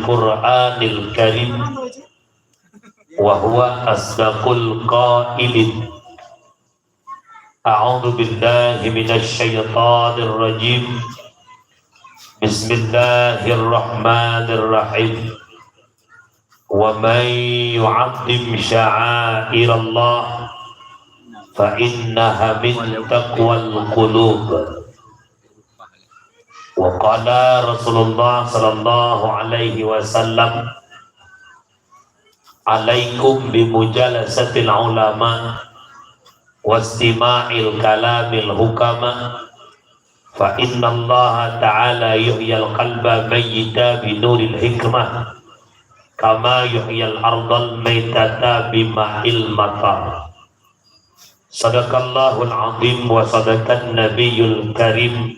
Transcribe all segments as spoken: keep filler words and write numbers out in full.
Qur'anil Karim, wa huwa asdaqul qailin. A'udzu billahi minasy syaithanir rajim. Bismillahirrahmanirrahim. Wa man yu'azzim sya'airallah fa innaha min taqwal qulub. Wa qala Rasulullah sallallahu alaihi wasallam, "Alaikum bi mujalasatil ulama wastima'il kalamil hukama, fa innallaha ta'ala yuhyil qalba mayyita bi nuril hikmah, kama yuhyil ardal maitata bi ma'il matar." Sadaqallahul azim wa sadaqan nabiyul karim.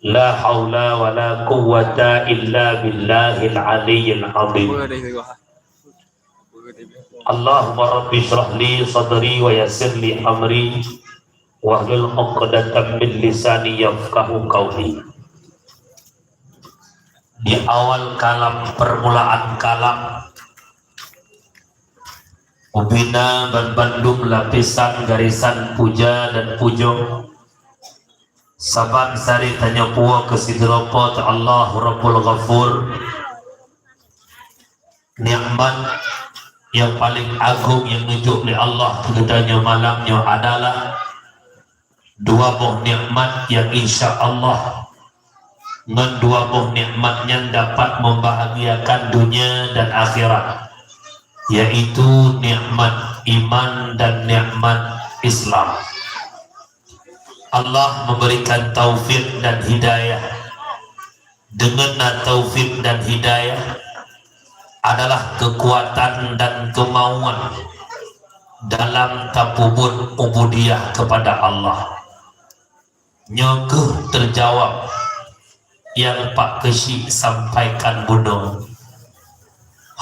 La haula wa la quwwata illa billahil aliyyil azim. Allahumma rabbi shrah li sadri wa yassir li amri wahlul 'uqdatam min lisani yafqahu qauli. Di awal kalam, permulaan kalam, ubina ban bandum lapisan garisan puja dan pujoe, saban sari tanyoe puwoe keu sidroe Po teu Allah Rabbul Ghafur. Nikmat nyang paleng agong nyang neujok lé Allah keu geutanyoe malam nyoe adalah dua boh nikmat nyang insya Allah ngon dua boh nikmat nyan dapat membahagiakan dunia dan akhirat, yaitu nikmat iman dan nikmat Islam. Allah memberikan taufik dan hidayah. Deungon na taufik dan hidayah adalah keukuatan dan keumauan dalam tapeubuet ubudiyah keupada Allah. Nyoe kheueh teujaweueb nyang Pak Keuchik sampaikan bunoe.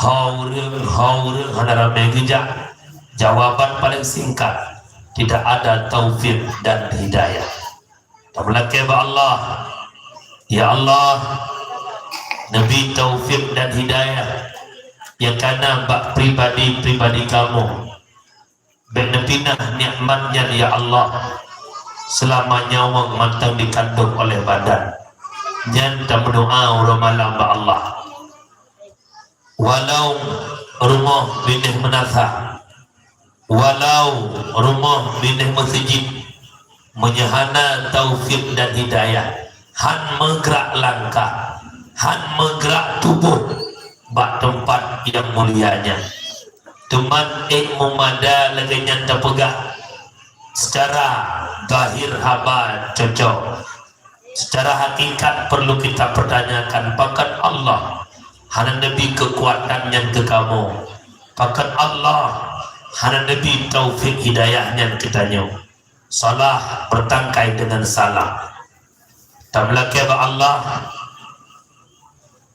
Ho ureuëng, ho ureuëng hana ramé geujak. Jawaban paleng singkat, tidak ada taufik dan hidayah. Tameulakée bak Allah, "Ya Allah, neubi taufik dan hidayah nyang kana bak pribadi-pribadi kamoe. Bék neupinah nikmat nyan, ya Allah, seulama nyawöng mantong dikandong oleh badan." Nyan tameudoá uroe malam bak Allah. Walau rumoh binéh meunasah, walau rumoh binéh meuseujid, meunyoe hana taufik dan hidayah, han meugrak langkah, han meugrak tuboh bak teumpat nyang mulia nyan. Teuma ék meumada lagée nyan tapeugah, seucara zahir haba cocok. Seucara hakikat perlu kita pertanyakan, pakon Allah hana neubi keukuatan nyan keu kamoe? Pakon Allah hana neubi taufik hidayah nyan keu tanyoe? Salah bertangkai dengan salah. Tameulakée bak Allah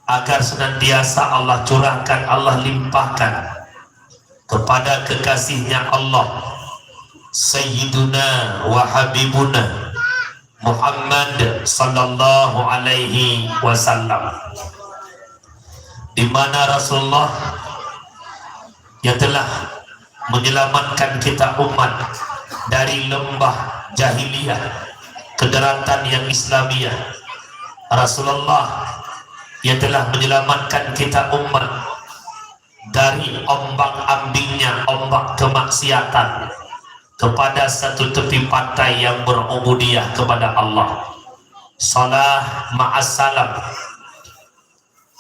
agar senantiasa Allah curahkan, Allah limpahkan kepada kekasihnya Allah, Sayyiduna wa Habibuna Muhammad sallallahu alaihi wasallam, di mana Rasulullah yang telah menyelamatkan kita umat dari lembah jahiliyah ke daratan yang Islamiyah. Rasulullah yang telah menyelamatkan kita umat dari ombak-ambingnya ombak kemaksiatan kepada satu tepi pantai yang berubudiyah kepada Allah. Salah ma'as salam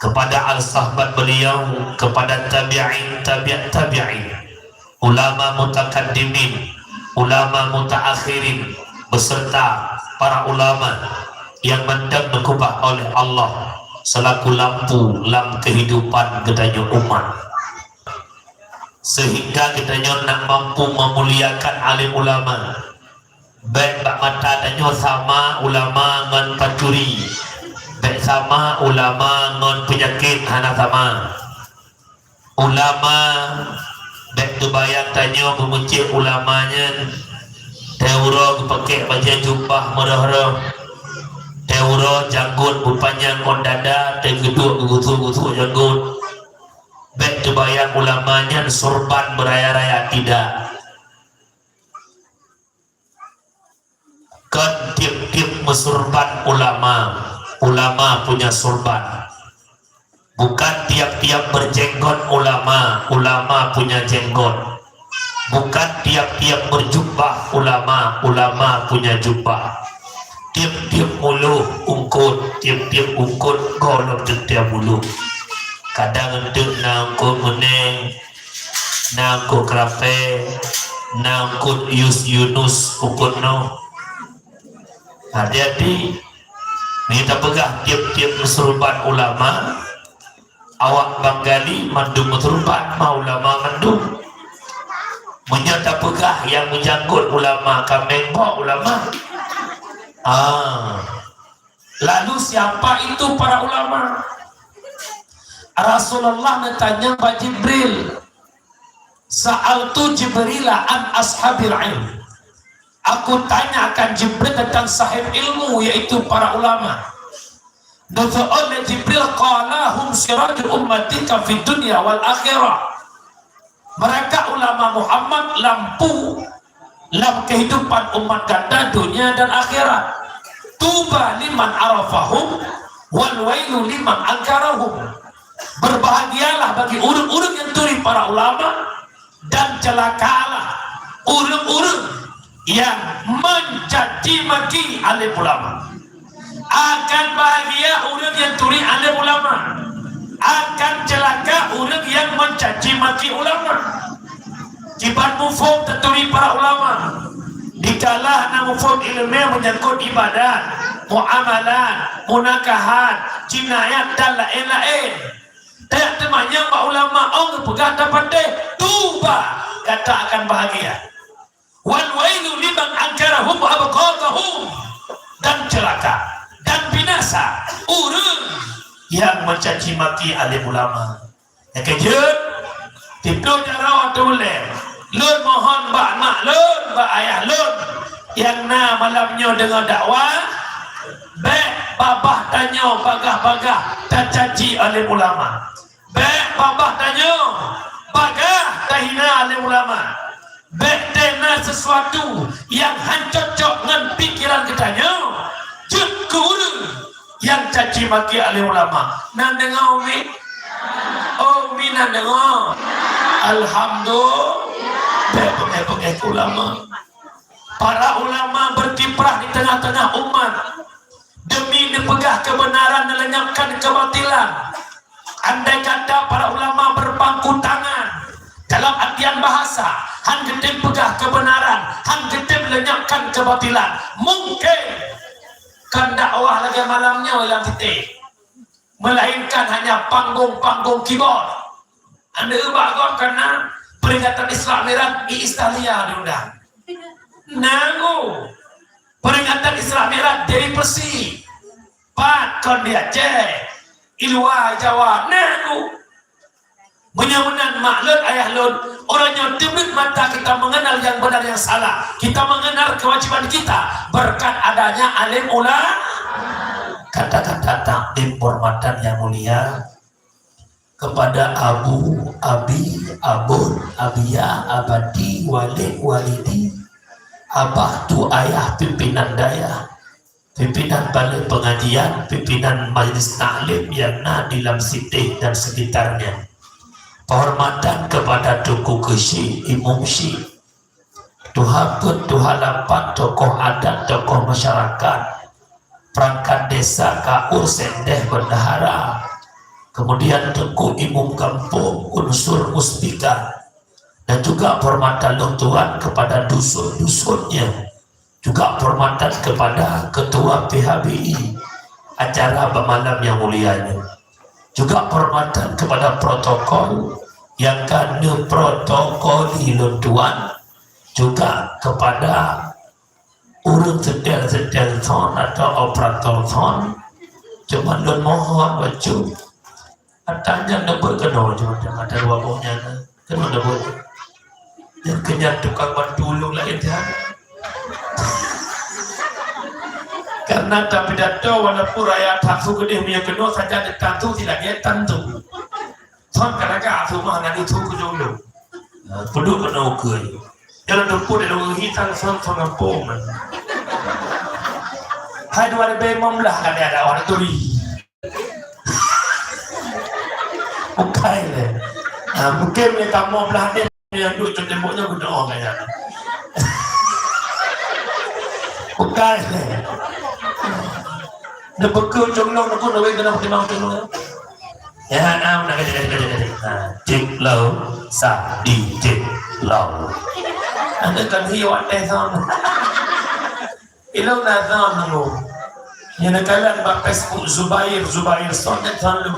kepada al-sahabat beliau, kepada tabi'in, tabi' tabi'in, ulama mutakaddimin, ulama mutaakhirin, beserta para ulama yang mantong neukubah oleh Allah selaku lampu lam kehidupan geutanyoe umat. Sehingga geutanyoe nak mampu memuliakan alim ulama. Bék bak mata tanyoe sama ulama ngon pancuri. Bék sama ulama ngon peunyakét, hana sama. Ulama, bék teubayang tanyoe meumuji ulama nyan, teuuroe geupakék bajée jubah meurôh-rôh, Uroe janggot beupanyang ngon dada, teukeudok geugusok-gusok janggot. Bék teubayang ulama nyan sorban beuraya-raya, tidak. Kon tiep-tiep meusurban ulama, ulama punya surban. Bukan tiap-tiap berjenggot ulama, ulama punya jenggot. Bukan tiap-tiap berjubah ulama, ulama punya jubah. Tiep-tiep muloh ungkot, tiep-tiep ungkot goh lom tiep-tiep muloh. Kadang eunteuk na ungkot meuneng, na ungkot keurapée, na ungkot Yus-, Yunus, ungkot Nuh. Hati-hati, meunyoe tapeugah tiep-tiep meusurban ulama, awak Banggali mandum meusurban, ma ulama mandum. Meunyoe tapeugah nyang meujanggot ulama, kaméng bok ulama. Ah. Lalu siapa itu para ulama? Rasulullah neutanyong bak Jibril, "Sa'altu Jibrila an ashabil ilm." Aku tanyakan Jibril tentang sahib ilmu, yaitu para ulama. Neuseuôt lé Jibril, "Qala hum siraju ummatika fid dunya wal akhirah." Mereka ulama Muhammad lampu lam kehidupan umat gata dunia dan akhirat. Tuba liman arafahum wal wailu liman angkarahum. Berbahagialah bagi ureuëng-ureuëng yang turi para ulama, dan celakalah ureuëng-ureuëng yang mencaci maki alim ulama. Akan bahagia ureuëng yang turi alim ulama. Akan celaka ureuëng yang mencaci maki ulama. Kiban muphom taturi para ulama. Dikala hana muphom ileumé menyangkut ibadat, muamalat, munakahat, jinayat dan laén-laén. Tajak teumanyong bak ulama, ong geupeugah tapatéh, tuba, gata akan bahagia. Wal wailu liman angkarahum wa abghadahum. Dan celaka dan binasa ureuëng yang mencaci maki alim ulama. Nyang keujeuet, tiplôh jaroe ateueh ulée, lôn mohon bak mak lôn, bak ayah lôn nyang na malam nyoe deungoe dakwah, bék babah tanyoe bagaih-bagaih tacaci alim ulama. Bék babah tanyoe bagaih tahina alim ulama. Bék teuh na sesuatu nyang han cocok ngon pikeran geutanyoe jeuet keu ureuëng nyang caci maki alim ulama. Na deungoe, Umi? Oh, Umi na deungoe? Alhamdulillah. Bék beungéh-beungéh keu ulama. Para ulama berkiprah di tengah-tengah umat demi neupeugah kebenaran, neulenyapkan kebatilan. Andai kata para ulama berpangku tangan, dalam artian bahasa, han geutem peugah kebenaran, han geutem lenyapkan kebatilan, mungkin kan dakwah lagée malam nyoe lam tieb, melainkan hanya panggung-panggung keyboard. Aneuk bak gob kana peringatan Isra Mi'raj di Italia diundang. Nanggu peringatan Isra Mi'raj di Persi. Pat kon di Aceh, i luwa Jawa, na ku. Meunyoe meunan mak lôn, ayah lôn, uroe nyoe teubiet mata kita mengenal yang benar yang salah. Kita mengenal kewajiban kita berkat adanya alim ulama. Kata-kata takdim penghormatan yang mulia kepada abu, abi, abon, abia, abadi, walid, walidi, abah tu ayah, pimpinan dayah, pimpinan balai pengajian, pimpinan majlis taklim yang na di lam siteh dan sekitarnya. Penghormatan kepada Teungku Keuchik, Imum Syik, tuha peuet, tuha lapan, tokoh adat, tokoh masyarakat, perangkat desa, kaur, sendeh, bendahara, kemudian Teungku Imum Gampông, unsur muspika, dan juga penghormatan lôn tuan kepada dusun-dusunnya. Juga penghormatan kepada Ketua P H B I acara bak malam yang mulia nyoe. Juga penghormatan kepada protokol yang ka neuprotokoli lôn tuan, juga kepada ureuëng setel-setel sound atau operator sound. Cuma lôn mohon bacut, ata nyan neubeuet keunoe, cuma ata dua boh nyan. Keunoe dah buet. Nyang keunyan tukang bantu ulôn laén siat. Kan Na tapidato walaupun raya tantu keudeh meunyoe keunoe sajan tantu silagée tantu. Thon ka lagak su mah na disu keu jolo. Peuduek keunoe ukeue. Jalan tempuh di luar hitam son son kampung. Hai dua ribu lima belas kami ada orang turi. Bukai le. Ha, mungkin mereka mau belah dia yang duduk di temboknya guna orang kaya. Bukai le. Dia beku cunglong, dia pun duit kena pakai mau cunglong. Ya, nah, udah gede, gede, gede, gede. Ha, cek lau, sa, di, cek lau. Ada kan hiu ada sana. Ilong na zon lu. Nyang neukalon bak Facebook Zubair, Zubair son nyan zon lu.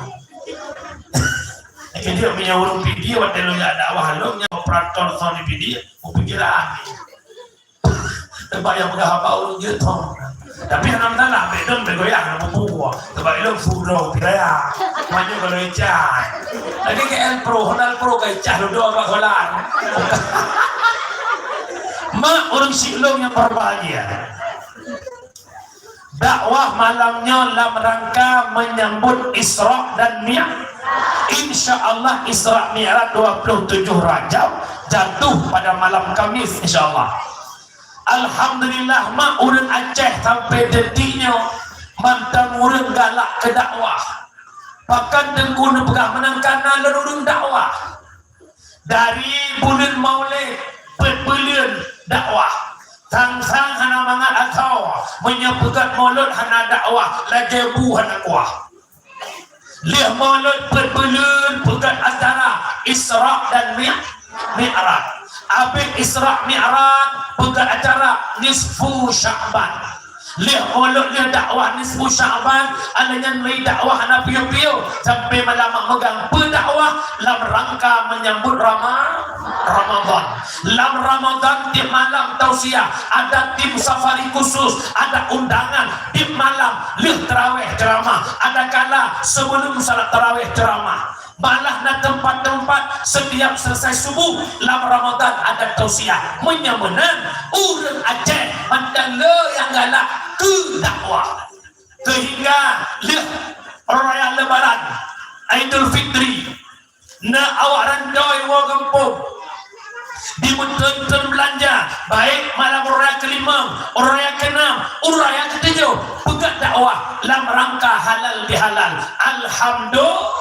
Jadi meunyoe ureueng Pidie watée lôn jak dakwah lôn nyang operator son di Pidie, kupikiran. Teuma nyang peugah haba ureueng jeuet son. Tapi hana masalah, bek dong bek goyang na bubu. Teuma ilong sudoe piraya. Maju kalau icah. Lagi ke L Pro, Honda Pro ke icah lu dua bak kolam. Mak ureueng siklong nyang berbahagia. Dakwah malam nyoe lam rangka menyambut Isra dan Mi'raj. Insya Allah Isra Mi'raj dua puluh tujuh Rajab jatuh pada malam Kamis insya Allah. Alhamdulillah mak ureueng Aceh sampai detik nyoe mantong ureueng galak keu dakwah. Bahkan Teungku neupeugah meunan kana lôn ureueng dakwah. Dari buleuen Maulid, peuet buleuen dakwah. Sang-sang hana mangat asoe, meunyoe peugét Maulud hana dakwah, lagée bu hana kuah. Lheueh Maulud peuet buleuen peugét acara Isra dan Mi-, Mi'raj. Abéh Isra Mi'raj peugét acara nisfu Sya'ban. Lheueh Maulud, lheueh dakwah nisfu Sya'ban, alèh nyan lé dakwah hana piôh-piôh, sampai malam meugang peudakwah lam rangka menyambut Rama-, Ramadan. Lam Ramadan tiep malam tausiah, ada tim safari khusus, ada undangan tiep malam lheueh tarawih ceramah, ada kala sebelum salat tarawih ceramah. Malah na teumpat-teumpat setiap selesai subuh lam Ramadan ada tausiah. Meunyoe meunan, ureueng Aceh mantong le nyang galak keu dakwah. Sehingga lheueh raya Lebaran, Aidul Fitri, na awak rantau woe gampông. Dimeuteun-teun beulanja, baik malam raya keulimong, raya keunam, raya keutujoh, peugét dakwah lam rangka halal bihalal. Alhamdulillah.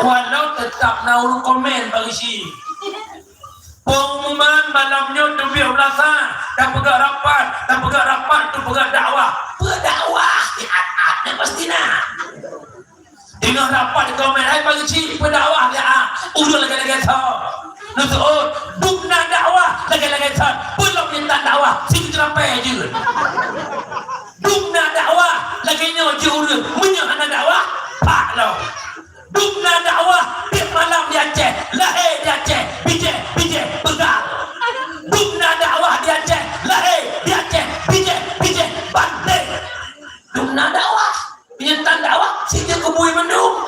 Walau teutap na ureueng komen bak geuchik. Pengumuman malam nyoe teubiet u Meulasa, tapeugét rapat, tapeugét rapat, tapeugét dakwah. Peue dakwah? Di at-at, nyan pasti na. Deungoe rapat di komen, hai bagi cit, peudakwah ya, ah. Ulôn lagèe-lagèe tho. Neuseuôt, dum na dakwah lagèe-lagèe tho. Peulom intan dakwah, sing ceurapée jeuet. Dum na dakwah lagèe nyoe jeuet ureueng, meunyoe hana dakwah, pak lom. Dum na dakwah tiep malam di Aceh, lahé di Aceh, bijéh-bijéh peugah. Dum na dakwah di Aceh, lahé di Aceh, bijéh-bijéh banté. Dum na dakwah. Peunyetan dakwah, sijeuet keubui mandum.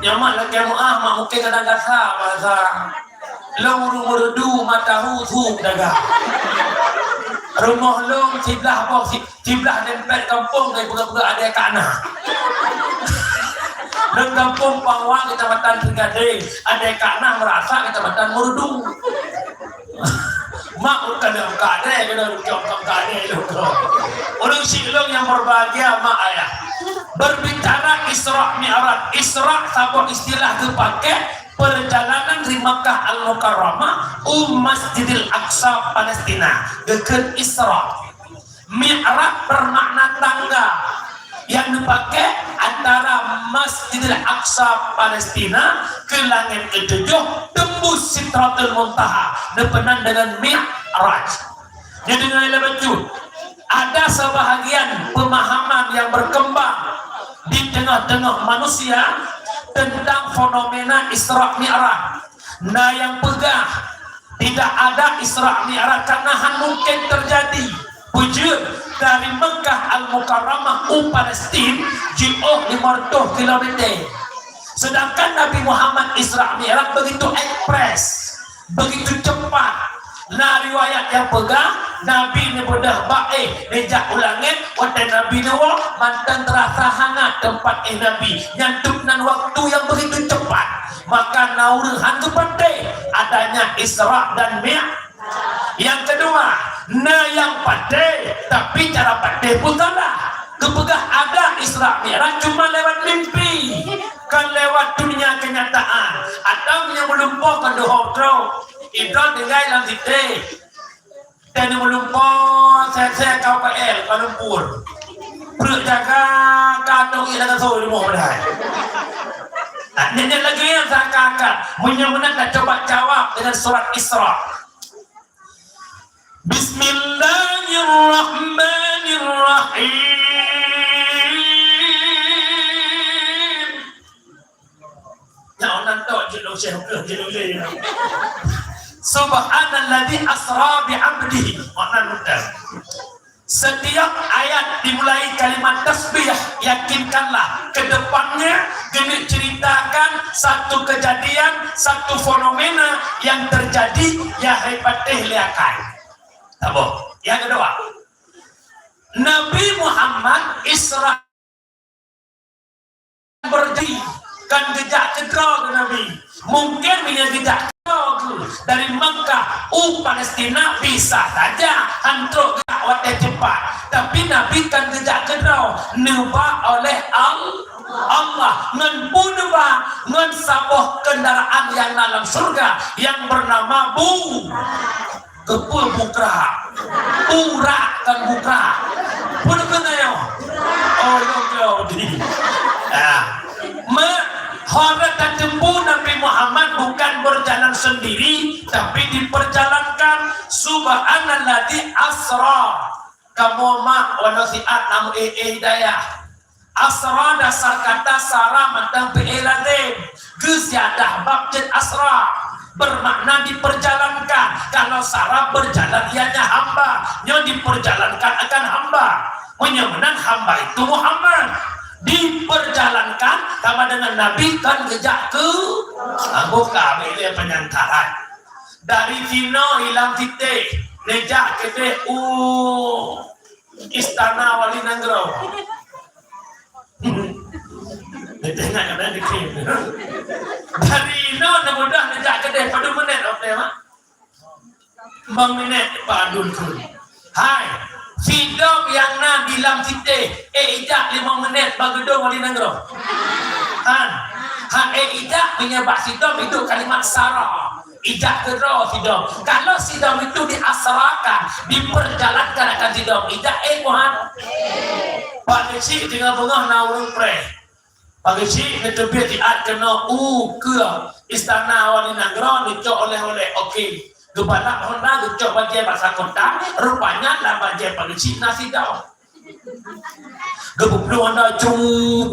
Nyan mak lakèe meu'ah, mak mungken kadang gasa bahasa. Lôn ureueng Meureudu, mata hu, su dagang. Rumoh lôn siblah boh, si-, siblah dempet gampông, ngon peugah-peugah adèe ka na. Lôn gampông Pangwa, Kecamatan Trigadeng, adèe ka na Meurasa, Kecamatan Meureudu. Mak bukan yang kade, kena bukan kade juga. Ureueng siklong yang berbahagia, mak ayah. Berbicara Isra Mi'raj, Isra saboh istilah geupaké perjalanan dari Makkah Al-Mukarramah u Masjidil Aqsa Palestina. Geukheun Isra. Mi'raj bermakna tangga yang dipakai antara Masjidil Aqsa Palestina ke langit ketujuh tembus Sidratul Muntaha, dipenan dengan Mi'raj. Jadi, dengar bacut. Ada sebahagian pemahaman yang berkembang di tengah-tengah manusia tentang fenomena Isra Mi'raj. Na nyang peugah, tidak ada Isra Mi'raj karena han mungkin terjadi. Peue jeuet dari Mekah Al-Mukarramah u Palestin jiôh limong reutôh kilometer. Sedangkan Nabi Muhammad Isra Mi'raj begitu ekspres, begitu cepat. Na riwayat nyang peugah, Nabi neubeudôh bak éh, neujak u langét, watée Nabi neuwoe, mantong teurasa hangat teumpat éh Nabi. Nyan teuk nan waktu nyang beugitu cepat. Maka na ureuëng han geupatéh adanya Isra dan Mi'raj. Nyang keudua, na nyang patéh, tapi cara patéh pun salah. Geupeugah ada Isra Mi'raj cuma lewat mimpi, kon lewat dunia kenyataan. Atau nyang meulumpoe kon deuh trok. Idroe tinggai lam sité. Dan meulumpoe sét-sét kau K L, Kuala Lumpur. Perut jaga, kantong ia dalam soi rumoh padahai. Nah, nyan lagée nyan seakan-akan. Meunyoe meunan, dah coba jawab dengan surat Isra. Bismillahirrahmanirrahim. Nyoe nan tok jeuet lôn syeh, jeuet lôn lé. Subhanalladzi asra bi abdihi. Makna mudah. Setiap ayat dimulai kalimat tasbih, yakinkanlah ke depannya geuneuk ceritakan satu kejadian, satu fenomena yang terjadi, ya hebateh liakai. Taboh. Yang kedua, Nabi Muhammad Isra berdi, kan geujak keudroe keu Nabi. Mungkin meunyoe geujak keudroe keu dari Makkah u Palestina bisa saja han trok geujak watée cepat. Tapi Nabi kan geujak keudroe neuba oleh Al-, Allah. Ngon peue neuba? Ngon saboh kendaraan yang na lam surga yang bernama bu-, Keupeue bukra? Urak kan bukra. Peue keunan nyoe? Oh, yo, yo, di. Ah. Me, hana tateumbu Nabi Muhammad bukan berjalan sendiri, tapi diperjalankan. Subhanalladzi asra. Kamoe mak walau siat lam eh, eh, hidayah. Asra dasar kata sara mantong fi'il lazim. Geuziyadah bab cit asra. Bermakna diperjalankan. Kalau sara berjalan ianya hamba. Nyoe diperjalankan akan hamba. Meunyoe meunan hamba itu Muhammad. Diperjalankan sama dengan Nabi kan geujak keu, ah, buka bile penyantaran. Dari sinoe ilam sité, neujak keudeh u Istana Wali Nanggroe. Di tengah kata dikit. Dari inoe na mudah neujak keudeh padum menit, oke, Mak? Limong menit padum tu. Hai, sidom nyang na di lam sité, eh, ijak limong menit bak geudong Wali Nanggroe. Han, han, eh, ijak meunyoe bak sidom itu kalimat sara. Ijak keudroe sidom. Kalau sidom itu diasrakan, diperjalankan akan sidom, ijak, eh, Tuhan. Pak Geuchik teungoh beungoh na ureuëng preh. Pak Geuchik neuteubiet siat keunoe u keue Istana Wali Nanggroe, neucok oleh-oleh. Oke. Geubalak Honda, geucok bajée bak sakotan, rupanya lam bajée Pak Geuchik na sidom. Geupeuplôh anda cu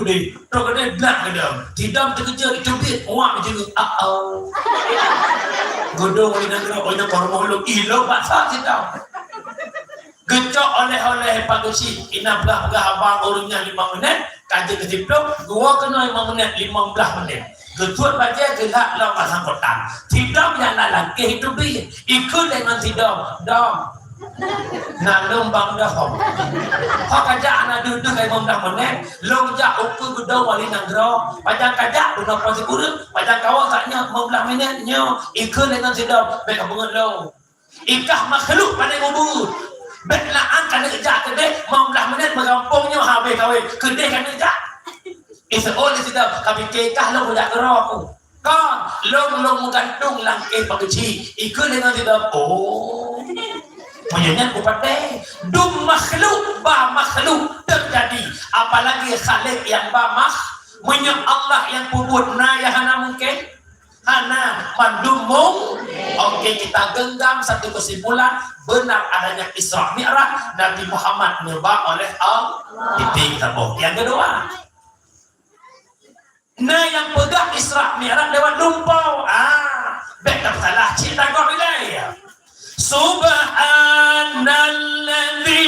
geude, trok geude glak geude. Sidom teukeujot, teubiet, wak jeuet, ah, au. Geudong Wali Nanggroe, banyak orang mau lom, ilo baksa sidom. Geucok oleh-oleh Pak Geuchik, ina peugah-peugah abang ureuëng nyan limong menit, ka jeuet keu siplôh, geuwoe keunoe limong menit, limong blaih menit. Geusuet bajée geulak lom bak sakotan. Sidom nyang na langkeh teubiet, ikheun lé ngon sidom, dom. Na lom bang dahom. Ho kajak aneuk deuh-deuh ka limong blaih menit, lôn jak ukeue geudong Wali Nanggroe. Pajan kajak bunoe pasi ureuëng, pajan kawoe saat nyoe limong blaih menit nyoe, ikheun lé ngon sidom, bék ka beungeut lôn. Ikah makhluk pané mubuet. Bék laan ka neujak keudeh, limong blaih menit meugampông nyoe habéh kawé. Keudeh ka neujak. Iseuôt lé sidom, ka pike ikah lôn jak keudroe ku. Kon, lôn, lôn meugantung langkeh Pak Geuchik. Ikheun lé ngon sidom, oh. Meunyoe nyan kupatéh, dum makhluk ba makhluk teujadi, apalagi Khalik nyang ba makh-, meunyoe Allah nyang peubuet na nyang hana mungken, hana, mandum mung-, oke, kita genggam satu kesimpulan, benar adanya Isra Mi'raj, Nabi Muhammad neuba oleh Allah. Itu yang kita bawa. Yang kedua, Na nyang peugah Isra Mi'raj lewat lumpoe. Ah, bék tasalah cit tanggong ilée. Subhanalladzi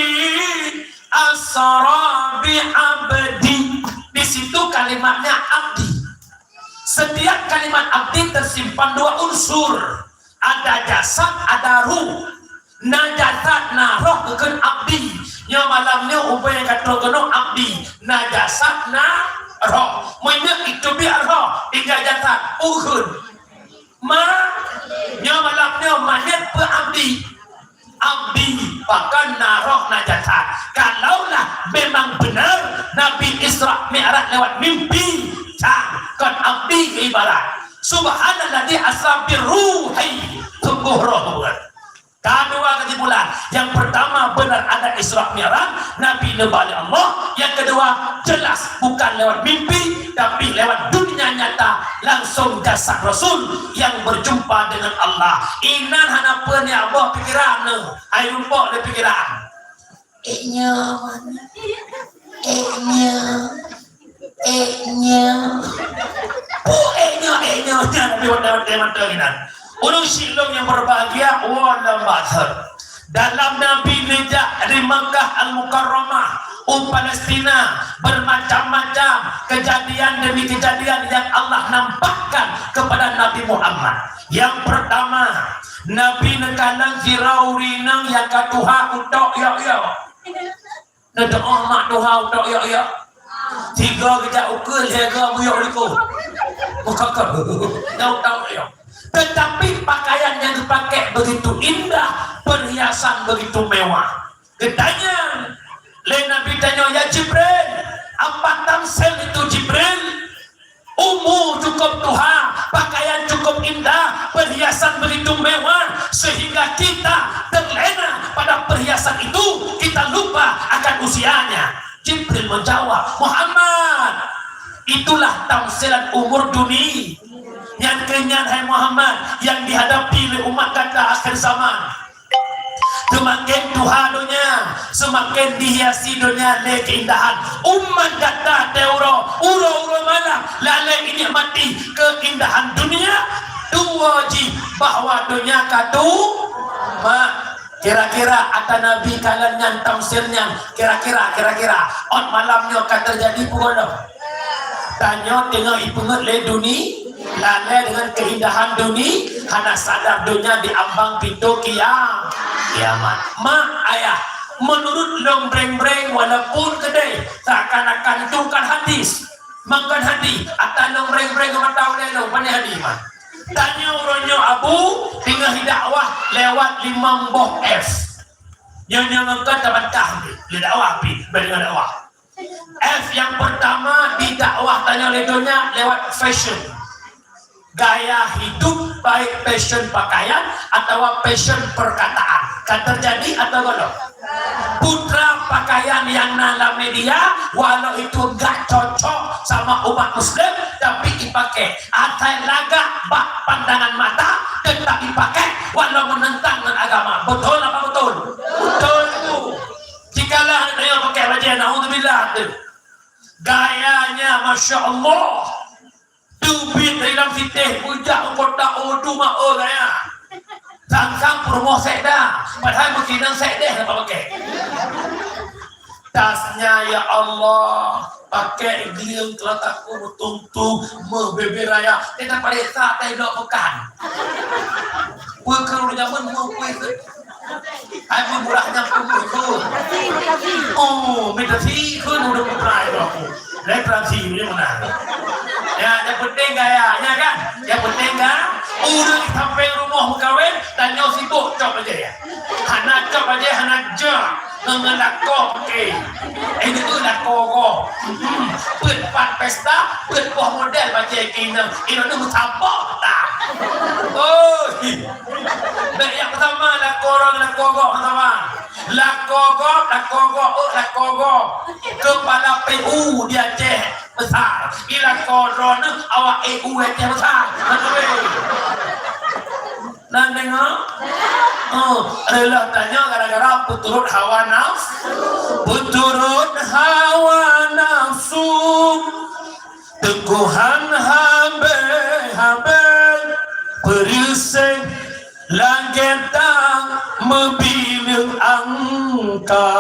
asra bi abdi. Di situ kalimatnya abdi. Setiap kalimat abdi tersimpan dua unsur. Ada jasad, ada ruh. Na jasad, na roh geukheun abdi. Nyoe malam nyoe ubé nyang ka trok keunoe abdi. Na jasad, na roh. Meunyoe itu biar roh, tinggai jasad, ukheun. Ma, nyoe malam nyoe manyét peu abdi. Abdi, bahkan na roh na jasad. Kalaulah memang benar Nabi Isra Mi'raj lewat mimpi, cang, kon abdi ibarat. Subhanalladzi asra birruhi. Sungguh roh bukan. Ka dua kesimpulan. Yang pertama, benar ada Isra Mi'raj, Nabi neuba lé Allah. Yang kedua, jelas bukan lewat mimpi, tapi lewat dunia nyata, langsung jasad Rasul yang berjumpa dengan Allah. Inan hana peue ni abah pikiran neuh, hai rumpok lé pikiran. Eh nyoe, eh nyoe. Eh nyoe. Pu eh nyoe, eh nyoe nyan, tapi watèe-watèe mantong inan. Ureueng syik lôn nyang berbahagia, wallah, dalam Nabi neujak di Makkah Al-Mukarramah, u Palestina, bermacam-macam kejadian demi kejadian yang Allah nampakkan kepada Nabi Muhammad. Yang pertama, Nabi neukalon sidroe ureueng inong nyang ka tuha, utok yok-yok. Neudoa mak tuha utok yok-yok. Tiga geujak ukeue, lhèe go meuyok likot. Muka-ka. Tahu-tahu yok. Tetapi pakaian yang dipakai begitu indah, perhiasan begitu mewah. Geutanyong lé Nabi, tanyong, "Ya Jibril, apa tamsil itu, Jibril?" Umur cukup tuha, pakaian cukup indah, perhiasan begitu mewah, sehingga kita terlena pada perhiasan itu, kita lupa akan usianya. Jibril menjawab, "Muhammad, itulah tamsilan umur dunia." Nyan keuh nyan, hai Muhammad, yang dihadapi lé umat gata akhir zaman. Seumaken tuha donya, seumaken dihiasi donya lé keindahan. Umat gata teuh uroe, uroe-uroe malam lalée inikmati keindahan dunia, tuwoe jih bahwa donya ka tu-, ma, kira-kira ata Nabi kalon nyan tamsil nyan, kira-kira, kira-kira, ôt malam nyoe ka teujadi peue gohlom? Tanyoe teungoh ipeungét lé duni-, lalée deungon keindahan duni-, hana sadar donya di ambang pintoe kia-, kiamat. Mak, ayah, meunurut lôn breng-breng, walaupun keudeh, seakan-akan itu bukan hadis. Mangkon hadis, ata lôn breng-breng keu mata ulée lôn, pane hadis, mak. Tanyoe uroe nyoe Abu, teungoh dakwah lewat limong boh F. Nyoe-nyoe mangkon tabantah lé dakwah pih, bak deungoe dakwah. F yang pertama didakwah tanyoe lé donya lewat fashion. Gaya hidup, baik fashion pakaian atawa fashion perkataan. Ka teujadi atawa gohlom? Putra pakaian nyang na lam media, walau itu enggak cocok sama umat muslim, tapi dipakai. Asai lagak bak pandangan mata, tetap dipakai, walau menentang dengan agama. Betul apa betul? Betul itu. Jikalau aneuk tanyoe pakai bajée, naudzubillah tu. Gayanya, masya Allah. Teubiet dari lam siteh, beujak u kota, oh, tu mak, oh, gaya. Sang-sang peurumoh sekda, padahai meusinan sekdeh hana pakai. Tasnya, ya Allah, pakai glieng keula takue, tung-tung, meuh bebe raya, teuka pareksa tai lok peukan. Peue keu ureueng jameun meuh peue keu? Hai meuh murah nyang peue meuh keu? Oh, meditasi keu ureueng putra itu aku. Literasi ni mana? Ya, yang penting gaya, ya kan? Yang penting kan? Ureueng sampai rumoh meukawen, tanyoe sibok cok aja ya. Hana cok aja, hana jak. Ngon lakoe pake. Eh, nyoe lakoe gob. Hmm. Peuet pat pesta, peuet boh model bajée keu inong. Inong tu meusaboh tak? Oi. Bèk jak beusama lakoe droe ngon lakoe gob beusama. Lakoe gob, lakoe gob, oh, lakoe gob. Kepala P U di Aceh Besar. Di lakoe droe nyoe awak E U Aceh Besar. Betul. Nan deungoe? Oh, reuloh tanyoe gara-gara peuturot hawa nafsu. Peuturot hawa nafsu. Tungkuhan habéh-habéh. Peureuséh lagée tang meubileung angka.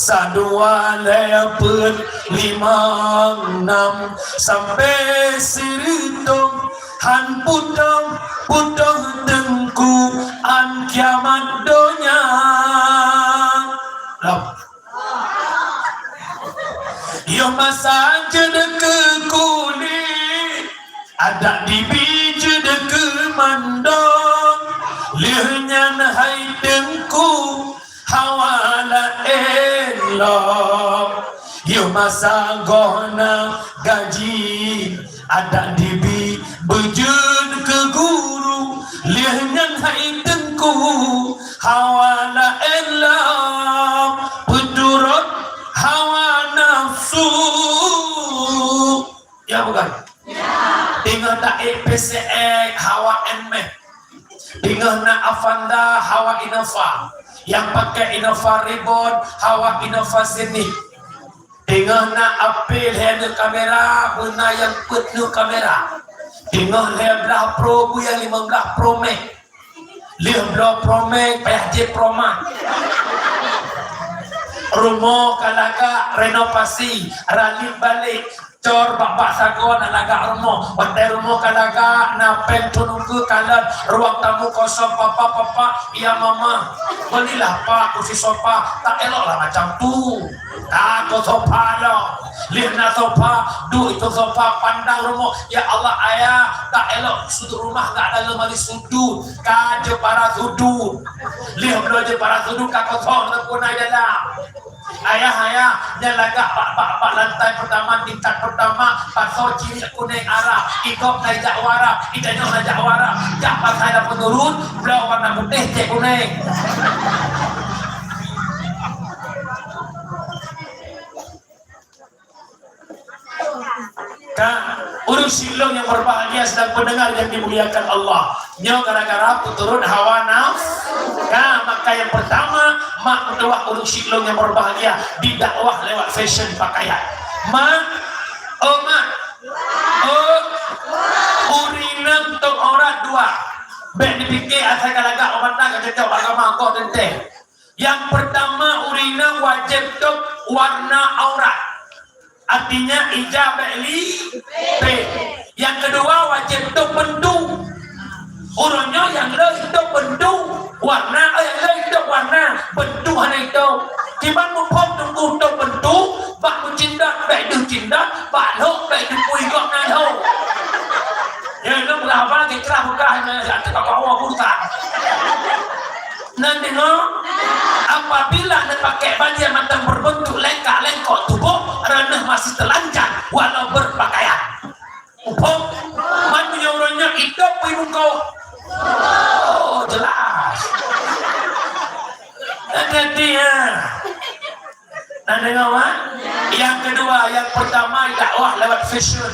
Sadua lhèe peuet limong nam sampai sireutôh, han putôh-putôh teungku án kiamat donya. Lom. Yoh masa jeuet keu kulét, adak dibi jeuet keu mandong, lheueh nyan hai teungku hawa laén lom. Yoh masa goh na gaji, adak dibi beujeuet keu guru, lheueh nyan hai teungku hawa laén lom, peuturot hawa nafsu. Ya bukan? Ya. Teungoh taék P C X hawa Nmax. Teungoh na Avanza hawa Innova. Nyang pakai Innova Reborn hawa Innova Zenith. Teungoh na Apple lhèe neuk kamera, beuna nyang peuet neuk kamera. Teungoh lhèe blah Pro, beuna nyang limong blah Pro Max. Lheueh bloe Pro Max, payah jép Pro Max. Rumoh ka lagak renovasi, ralit balek, cor bak-bak sagoe na lagak rumoh. Watèe rumoh ka lagak, na péng thôn ukeue kalon, ruang tamu kosong, papa, papa, iya mama. Belilah pak kursi sofa, tak elok lah macam tu. Ka keu sofa lom. Lheueh na sofa, duek itu sofa, pandang rumoh. Ya Allah, ayah, tak elok sudut rumah, tak ada lemari sudut. Ka jeupara sudut. Lheueh bloe jeupara sudut, ka kosong, tak pernah dalam. Ayah, ayah, nyan lagak bak, bak, bak lantai pertama, tingkat pertama, pasoe cirik kunéng Arab, i gob na jak u Arab, i tanyoe na jak u Arab, jak pasai na peunurun, bloe warna putéh, cèk kunéng. Ka, ureueng siklong nyang berbahagia sedang pendengar yang dimuliakan Allah. Nyoe gara-gara peuturot hawa naf-, ka, maka yang pertama, mak meutuwah ureueng siklong nyang berbahagia didakwah lewat fashion pakaian. Mak, oh mak, oh, ureueng inong tôp aurat dua. Bèk dipike asai ka lagak, oh mata ka cocok agama, kok teuntèe. Yang pertama, ureueng inong wajéb tôp warna aurat. Artinya, ija bèk lipeh. Yang kedua, wajéb tôp beuntu. Uroe nyoe nyang le itôp beuntu, warna, eh, nyang le itôp warna, beuntu hana itôp. Kiban muphom teungku tôp beuntu, bak meucindot bèk deuh cindot, bak lhôk bèk dipui gob na lhôk. Ya, lôn meuhaba lagèe cerah beukah nyan, jak teuka kawa pulsa. Nan deungoe, apabila neupaké bajèe mantong berbentuk lengkak-lengkok tuboh, raneuh masih telanjang walau berpakaian. Muphom? Man meunyoe uroe nyoe itôp peue muka? Oh, jelas. Hati-hati, ya. Nan deungoe, ha? Yang kedua, yang pertama dakwah lewat fashion.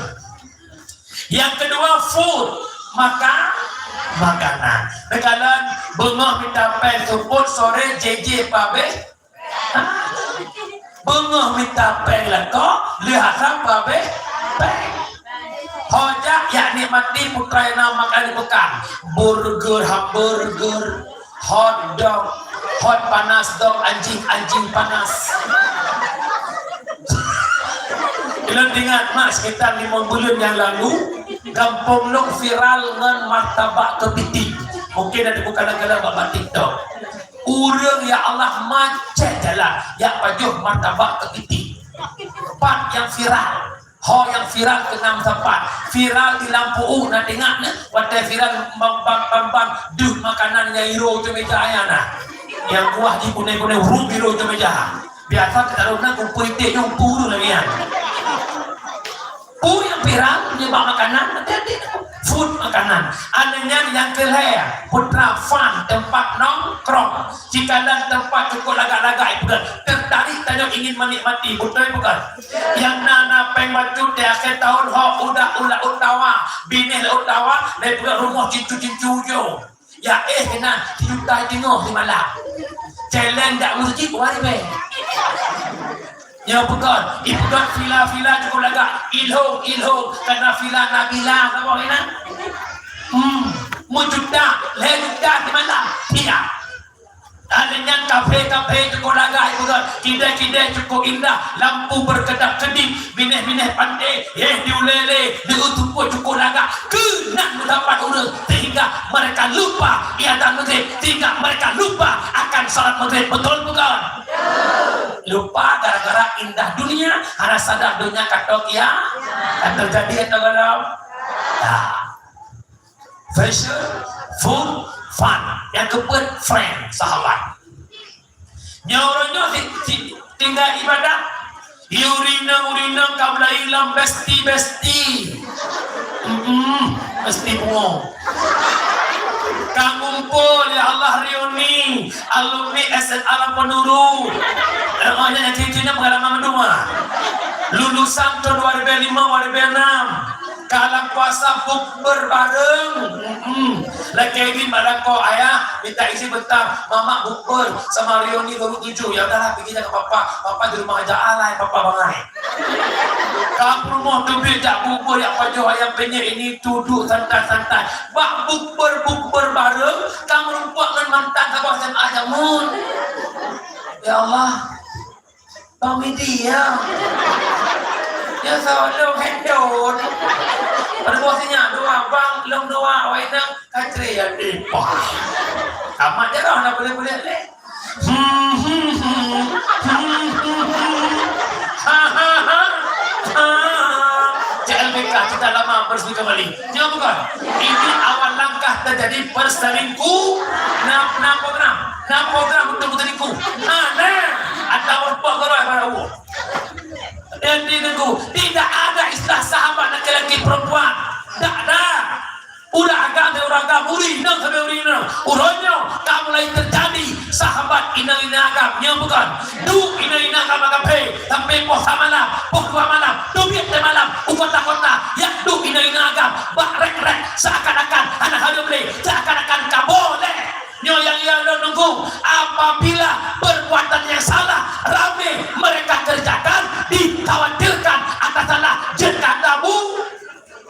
Yang kedua, food, maka-, makanan. Neukalon beungoh mita péng seupôt, sore J J pabéh. Beungoh mita péng lakoe, lheueh asam pabéh péng. Ho jak, jak nikmati putra nyang na makanan di peukan. Burger, hamburger, hot dog, hot panas dog, anjing, anjing panas. Ulôn ingat mak sekitar lima buleuen nyang lalu, gampông lôn viral ngon martabak kepiting. Mungkin ada bukan lagi bak TikTok. Ureueng, ya Allah, macet jalan, jak pajoh martabak kepiting. Pat nyang viral. Ho nyang viral keunam sapat. Viral di lampu u, na teuingat nyoe? Watèe viral bang, bang, bang, bang, deuh makanan nyang iro u meja ayah na. Nyang kuah jih kunéng-kunéng, rup iro u meja. Biasa kita na kumpul iték nyang puru lagi nyan. Peue nyang viral nibak makanan, hati-hati. Food, makanan. Aneuëk nyan nyang keu lhèe, putra fun, teumpat nongkrong. Sikalon teumpat cukôp lagak-lagak ipeugah. Tertarik tanyoe ingin menikmati, beutôi bukan? Nyang na, na péng bacut di akhé tahun, ho udah ulah utawa, binéh lé utawa, lé peugah rumoh cincu-cincu ujoe. Ya éh keunan, sijuta teungoh simalam. Challenge dak meuseujid wari bèe. Nyoe peugah, ipeugah villa-villa cukôp lagak, ilhong, ilhong, kana villa Nabila saboh inan. Hmm, meujuta, lhèe juta simalam, siap. Alèh nyan kafé-kafé cukôp lagak ipeugah, kidai-kidai cukôp indah, lampu berkedap-kedip, binéh-binéh panté, héh, di ulèe lé, di u teumpat cukôp lagak. Keunan meusapat ureueng sehingga mereka lupa di azan Maghrib, sehingga mereka lupa akan salat Maghrib. Betul bukan? Lupa gara-gara indah dunia, hana sadar dunia ka teuh kiamat. Ka teujadi atau belum? Nah. Fashion, food, fun. Nyang keupeuet, friend, sahabat. Nyoe uroe nyoe si, si, tinggai ibadah. Ureueng inong, ureueng inong ka mulai lom bestie-bestie. Mm-mm, bestie bungo. Ka ngumpul, ya Allah, reuni alumni S M A Lapan Nurul. Eh, oh, nyan, nyan, nyan pengalaman meutuah. Lulusan tahun dua ribu lima, dua ribu enam. Ka lam puasa bukber bareng. Mm-mm. Lakèe idin bak lakoe, "Ayah, minta izin bentar. Mamak bukber sama reuni baru tujuh." "Ya udahlah, pigi jak keu papa. Papa di rumah aja." Alai papa bangai. Ka peurumoh teubiet jak bukber, jak pajoh ayam penyet ini, duduek santai-santai. Bak bukber-bukber bareng, ka meurumpok ngon mantan saboh S M A jameun. Ya Allah. Bang Midi, ya. Ya, so, lôn hendon. Pada bawah sini, dua bang, lôn dua, wai nang, kacre ya, eh, pah. Tamat je dah, nak boleh-boleh leh. Hmm, hmm, hmm. Hmm, hmm, hmm. Ha, ha, ha. Ha. C L B K, kita lama bersih kembali. Nyoe bukan? Ini awal langkah terjadi perselingkuh. Nam, nam program. Nam program untuk berselingkuh. Ha, nah. Atawa pok goroi para uwo. Dan di negeri, tidak ada istilah sahabat laki-laki perempuan. Tak ada. Udah agam dan udah agam, ureueng inong sampai ureueng inong. Uroe nyoe ka mulai terjadi sahabat inong-inong agam. Nyoe bukan? Duek inong-inong agam agam, hei. Sampai poh sa malam, poh dua malam, teubiet teuh malam, u kota-kota, jak duek inong-inong agam, bak rek-rek, seakan-akan hana hareuem lé, seakan-akan ka boleh. Nyoe nyang ia lôn nunggu, apabila perbuatan yang salah ramé mereka kerjakan, dikhawatirkan akan salah jeuet ka tabu-,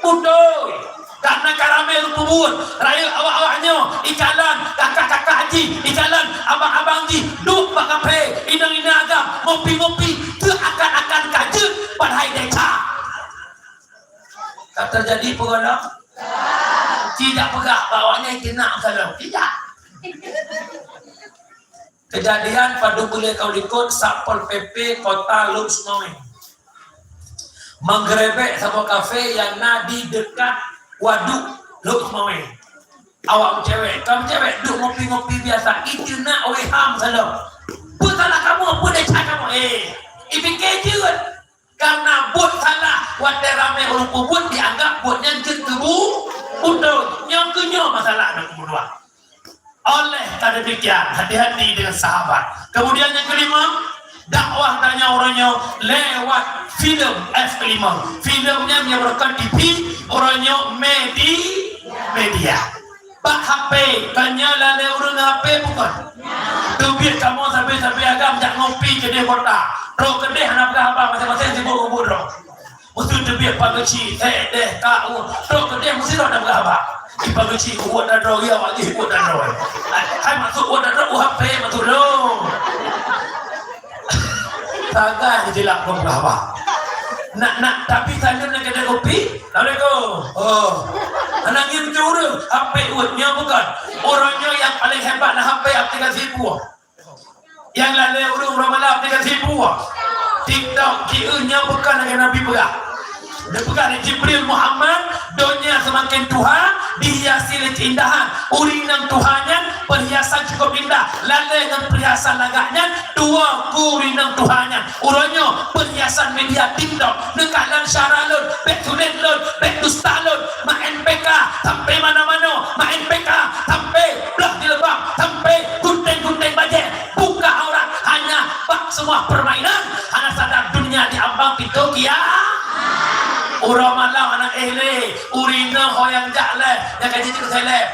Beutôi. Karena ka ramé ureueng peubuet, rayeuk awak-awak nyoe, ikalon kakak-kakak jih, ikalon abang-abang jih, duek bak kafe, inong-inong agam, ngopi-ngopi, teuakan-akan ka jeuet padahai desya. Ka teujadi peue gohlom? Tidak peugah bahwa nyan keunak gohlom. Tidak. Kejadian padum buleuen ka likot, Satpol P P Kota Lhokseumawe menggerebek saboh kafe nyang na di dekat Waduk Lhokseumawe. Awak meucewek, ka meucewek duek ngopi-ngopi biasa, itu nak wéh ham salah. Peue salah kamoe, peue desya kamoe? Eh, ipike jeuet. Karena buet salah, watée ramé ureuëng peubuet dianggap buet nyan jeuet keu bu-, beutôi. Nyoe keuh nyoe masalah aneuk muda. Oleh karena demikian, hati-hati dengan sahabat. Kemudian yang kelima, dakwah tanyoe uroe nyoe lewat filem, F kelima. Filem nyan merupakan T V, uroe nyoe medi-, media. Bak H P, tanyoe lalée ureuëng H P bukan? Teubiet kamoe sabe-sabe agam jak ngopi keudeh kota. Droe keudeh hana peugah haba, maséng-maséng sibuk ngon buet droe. Meusti teubiet pageuci, teh, deh, ka, u. Droe keudeh meusti droe hana peugah haba. Di pageuci, buet dan droe, ya, awak jih buet dan droe. Hai, hai, masuk buet dan droe, u H P masuk lom. Sagai jilak peugah haba. Nak, nak, tapi saleuem nyan keudeh kopi, Assalamualaikum. Oh. Aneuk ngieng meunyoe ureueng, H P uet nyoe bukan. Uroe nyoe nyang paleng hebat na H P aplikasi buah. Nyang lalée ureueng uroe malam aplikasi buah. TikTok, kieu nyoe bukan lagée Nabi peugah. Dia peugah lé Jibril Muhammad, donya semakin tuha, dihiasi lé keindahan. Ureueng nyang tuha nyan, perhiasan cukup indah. Lalée ngon perhiasan lagak nyan, tuwoe keu ureueng nyang tuha nyan. Uroe nyoe, perhiasan media TikTok, neukalon syara lôn, bék tuléh lôn, bék dusta lôn, maén P K sampai mano-mano, maén P K sampai blah jilbab, sampai gunting-gunting bajée, buka aurat, hanya bak semua permainan, hana sadar dunia di ambang pintu kia. Uroe malam aneuk éh lé, ureueng inong ho nyang jak lé, nyang ka jijak seleb.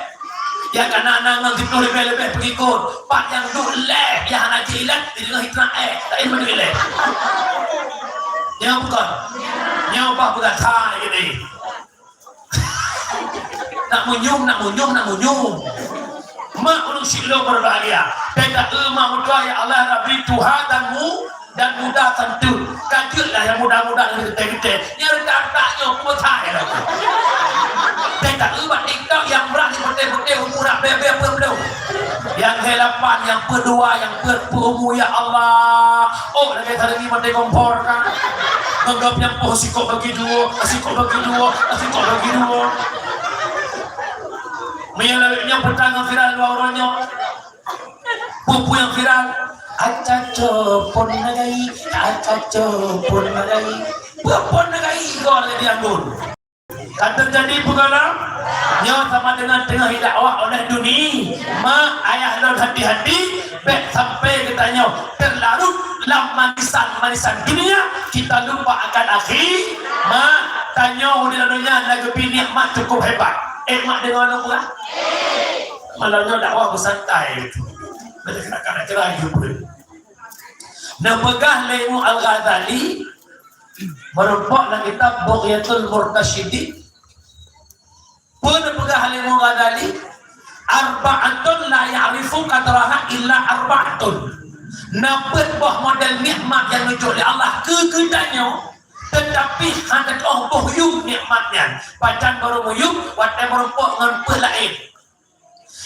Nyang ka na-na ngon siplôh leubeh-leubeh peungikot, pat nyang duek lé, nyang hana jilat, di deungoe hitra éh, tak ilmu duek lé. Nyoe bukon? Nyoe bah peugah that lagée nyoe. Nak munyum, nak munyum, nak munyum. Mak ulôn siklôh berbahagia. Teuka eu mak meutuah, ya Allah Rabbi, tuha dan mu-, dan muda santun. Ka jeuet lah nyang muda-muda ngon geutai-geutai. Nyang reuka-reuka nyoe peumeutai lagèe. Teuka eu bak TikTok nyang brat di peuté-peuté umu rak bèe-bèe peuet ploh. Nyang lhèe lapan, nyang peuet dua, nyang peuet peuet umu, ya Allah. Oh, lagèe sadeungi maté kompor ka. Ngon gob nyang poh sikok bagi dua, sikok bagi dua, sikok bagi dua. Meunyoe lagèe nyoe peutang ngon viral dua uroe nyoe. Peue-peue nyang viral, "Acaco pon nagai, acaco pon nagai." Peue pon nagai, goe lagèe di Anggun. Ka teujadi peue goh lom? Nyoe sama deungon teungoh jidakwah oleh duni-, mak, ayah lôn hati-hati, bèk sampai geutanyoe terlarut lam manisan-manisan dunia, kita lupa akan akhi-, mak, tanyoe udép lam donya na geubri nikmat cukup hebat. Eh, mak deungoe lôn peugah? Malam nyoe dakwah beusantai. Bèk keunak-keunak cerai jumpa. Neupeugah lé Imam Al-Ghazali, meureumpok lam kitab Bughyatul Murtasyidin. Peue neupeugah lé Imam Ghazali? "Arba'atun la ya'rifu qadraha illa arba'atun." Na peuet boh model nikmat nyang neujok lé Allah keu geutanyoe, teutapi hana teu'oh boh yum nikmat nyan. Pajan barô meuyum, watèe meureumpok ngon peue laén.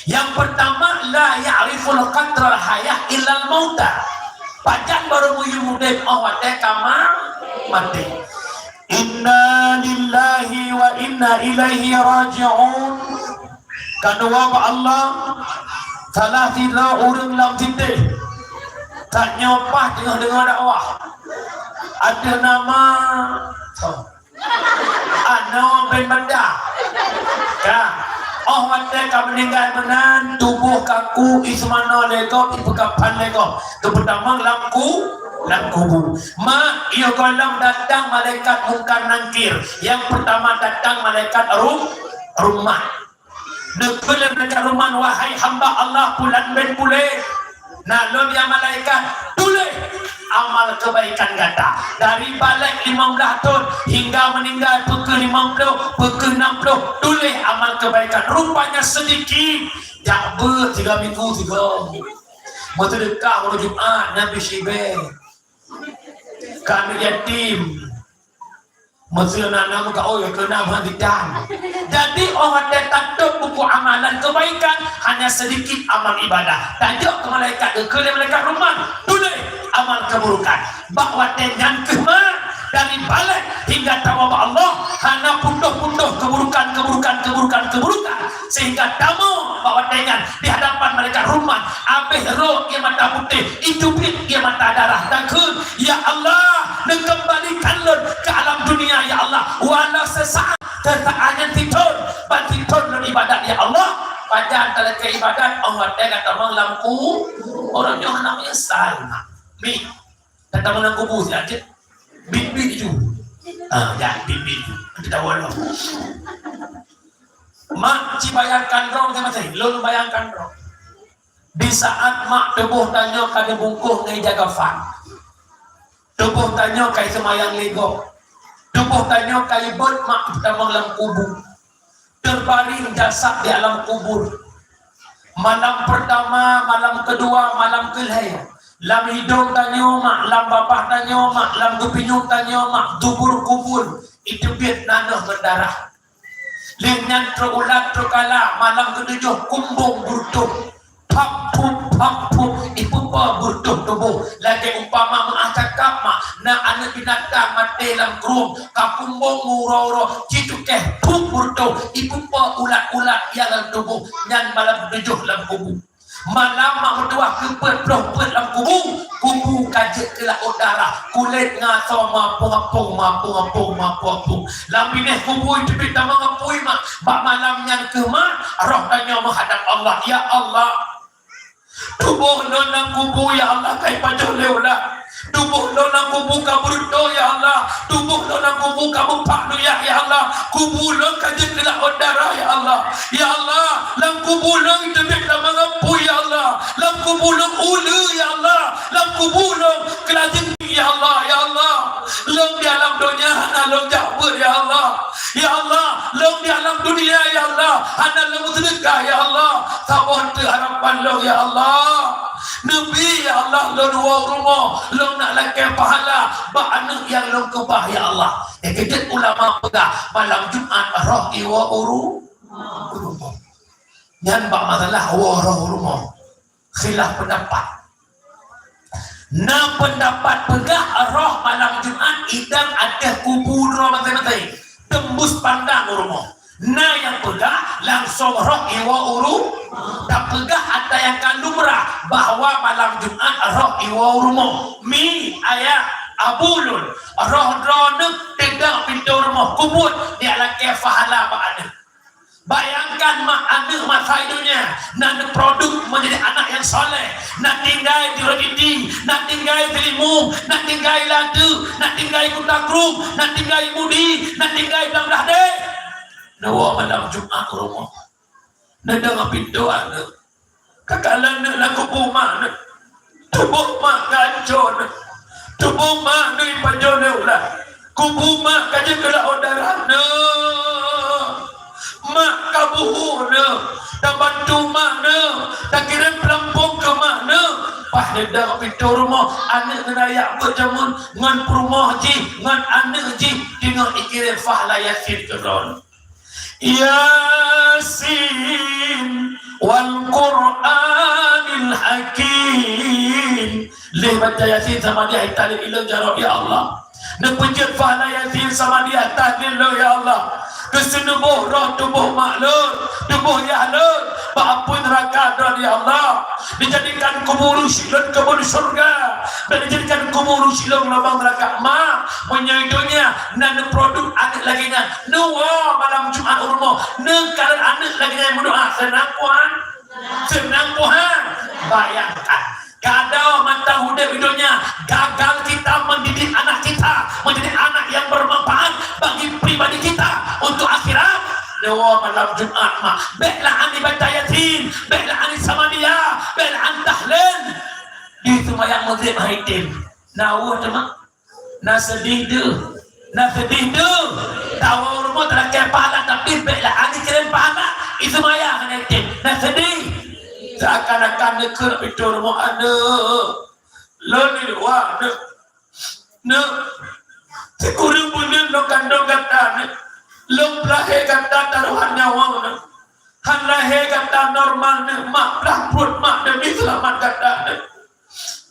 Nyang peurtama, la ya'riful qadral hayah illal mauta. Pajan barô meuyum udép, 'oh watèe ka ma-, maté. Inna lillahi wa inna ilaihi raji'un. Ka neuwoe bak Allah, salah sidroe ureueng lam siteh. Tanyoe paih teungoh deungoe dakwah. Ateueh nama, oh. Anoe bin Banda. Ka. 'Oh watèe ka meuninggai meunan, tuboh kaku iseumanoe lé gob, ipeukafan lé gob. Geupeutamong lam ku-, lam kubu. Mak, yoh gohlom datang malaikat Mungkar Nangkir. Nyang peurtama datang malaikat rum-, rumat. Neukheun lé malaikat rumat, "Wahai hamba Allah pulan bin pulan, na lôn ya malaikat, tuléh amal keubaikan gata. Dari balek limong blaih thon hingga meuninggai, peu kheueh limong ploh, peu kheueh nam ploh, tuléh amal keubaikan." Rupanya seudikit. Jak beuet tiga minggu tiga. Meuseudeukah uroe Jumat, na bri sibée. Keu aneuk yatim. Meuseu na, na meugaoh, keu na meuhaditang. Jadi, 'oh watèe tatôb buku amalan keubaikan, hanya seudikit amal ibadah. Tajok keu malaikat, geukheun lé malaikat rumat, tuléh amal keuburukan. Bak watèe nyan kheueh mak, dari balek hingga tawoe bak Allah, hana putôh-putôh keuburukan, keuburukan, keuburukan, keuburukan. Sehingga tamong bak watèe nyan di hadapan malaikat rumat, abéh rhot ie mata putéh, iteubiet ie mata darah, takheun, "Ya Allah, neukeumbalikan lôn keu alam dunia, ya Allah, walau seusaat, seusaat nyan sithon, ban sithon lôn ibadat, ya Allah." Pajan talakèe ibadat, 'oh watèe ka tamong lam ku-, ureueng nyoe hana meunyeusal, mak. Mi. Ka tamong lam kubu siat cit. Bit-bit ju. Ah, ya, bit-bit ju. Nanti tahu Allah. Mak, ci bayangkan droe, saya masih. Lôn bayangkan droe. Di saat mak tuboh tanyoe ka neubungkôh ngon ija kafan. Tuboh tanyoe ka iseumayang lé gob. Tuboh tanyoe ka ibeuet mak tamong lam kubu. Teubaring jasad di alam kubur. Malam peurtama, malam keudua, malam keulhèe. Lam hidông tanyoe mak, lam babah tanyoe mak, lam geupinyueng tanyoe mak, dubur kubur, iteubiet nanoh ngon darah. Lheueh nyan trok ulat, trok kala, malam keutujoh kumbông beureutoh. Phap phup, phap phup, ipeupo beureutoh tuboh. Lagèe umpama meu'ah cakap mak, na aneuk binatang maté lam krueng, ka kumbông meuuroe-uroe, ci cukéh phup beureutoh, ipeupo ulat-ulat nyang lam tuboh, nyan malam keutujoh lam kubu. Malam mak meutuah keu peuet ploh peuet lam kubu, kubu ka jeuet keu laôt darah, kulét ngon asoe meuapong-apong, meuapong-apong, meuapong-apong. Lam binéh kubu iteubiet tamong apui mak, bak malam nyan kheueh mak, roh tanyoe meuhadab Allah, "Ya Allah, tuboh lôn lam kubu, ya Allah, ka ipajoh lé ulat." Tuboh lôn lam kubu ka beureutoh, ya Allah. Tuboh lôn lam kubu ka meupak luyah, ya Allah. Kubu lôn ka jeuet keu laôt darah, ya Allah. Ya Allah, lam kubu lôn teubiet tamong apui, ya Allah. Lam kubu lôn uleue, ya Allah. Lam kubu lôn keulajeng, ya Allah, ya Allah. Lôn di alam donya hana lôn jak beuet, ya Allah. Ya Allah, lôn di alam dunia, ya Allah, hana lôn meuseudeukah, ya Allah. Saboh teuk harapan lôn, ya Allah. Neubi, ya Allah, lôn woe u rumoh, lôn nak lakée pahala bak aneuëk nyang lôn keubah, ya Allah. Eh, keujeuet ulama peugah, malam Jumat roh iwoe u ru-, u rumoh. Nyan bak masalah woe roh u rumoh. Khilaf pendapat. Na pendapat peugah roh malam Jumat idang ateueh kubu droe maséng-maséng, teumbus pandang u rumoh. Na nyang peugah langsong roh iwoe u ru-, tapeugah atra nyang ka lumrah bahwa malam Jumat roh iwoe u rumoh. Mi, ayah, abu lôn, roh droeneuh teudong pintoe rumoh kubuet, jak lakée pahala bak aneuëk. Bayangkan mak, aneuëk masa di donya na neuproduk menjadi anak nyang saleh, na tinggai di Roti Titi, na tinggai di Limu, na tinggai Lade, na tinggai Kuta Krueng, na tinggai Mudi, na tinggai Blang Blahdeh. Neuwoe malam Jumat u rumoh. Neudong pintoe aneuëk. Takalon aneuëk lam kubu mak neuh. Tuboh mak ka ancô neuh. Tuboh mak neuh ipajoh lé ulat. Kubu mak ka jeuet keu laôt darah neuh. Mak ka buhu neuh. Tabantu mak neuh. Takirém peulampông keu mak neuh. Paih neudong pintoe rumoh, aneuëk ngon ayah beuet jameun ngon peurumoh jih, ngon aneuëk jih, teungoh ikirém pahala Yasin keudroe. Yasin wal Qur'anil Hakim. Lheueh baca Yasin sama dia italib ilong jaroe, ya Allah. Neupeujeuet pahala Yasin sama dia tahlil lôn, ya Allah. Geuseunuboh roh tuboh mak lôn, tuboh yah lôn, bak apui neuraka droe, ya Allah. Dijadikan kubu rusi lôn keubon syurga, dan dijadikan kubu rusi lôn lubang neuraka. Mak, meunyoe donya na neuproduk aneuëk lagée nyan, neuwoe malam Jumat u rumoh, neukalon aneuëk lagée nyan meudoa, seunang puhan, seunang puhan. Bayangkan, gadôh mantong udeb di donya, gagal kita mendidik anak kita menjadi anak yang bermanfaat bagi pribadi kita untuk akhirat. Neuwoe malam Jumat, mak, bék la'an ibaca Yasin, bék la'an isamadiyah, bék la'an tahlil. Di seumayang Maghrib hai tem. Na woe teuma. Na seudeh deuh. Na seudeh deuh. Tawoe u rumoh talakée pahala, tapi bék la'an ikirém pahala. Iseumayang hai tem. Na seudeh. Seakan-akan neukheun pintoe rumoh, aneuëk. Lôn di luwa, aneuëk. Neuh, sikureueng buleuen lôn kandong gata neuh, lôn peulahé gata tarohan nyawa neuh. Han lahé gata normal neuh, mak peulaih pruet mak demi seulamat gata neuh.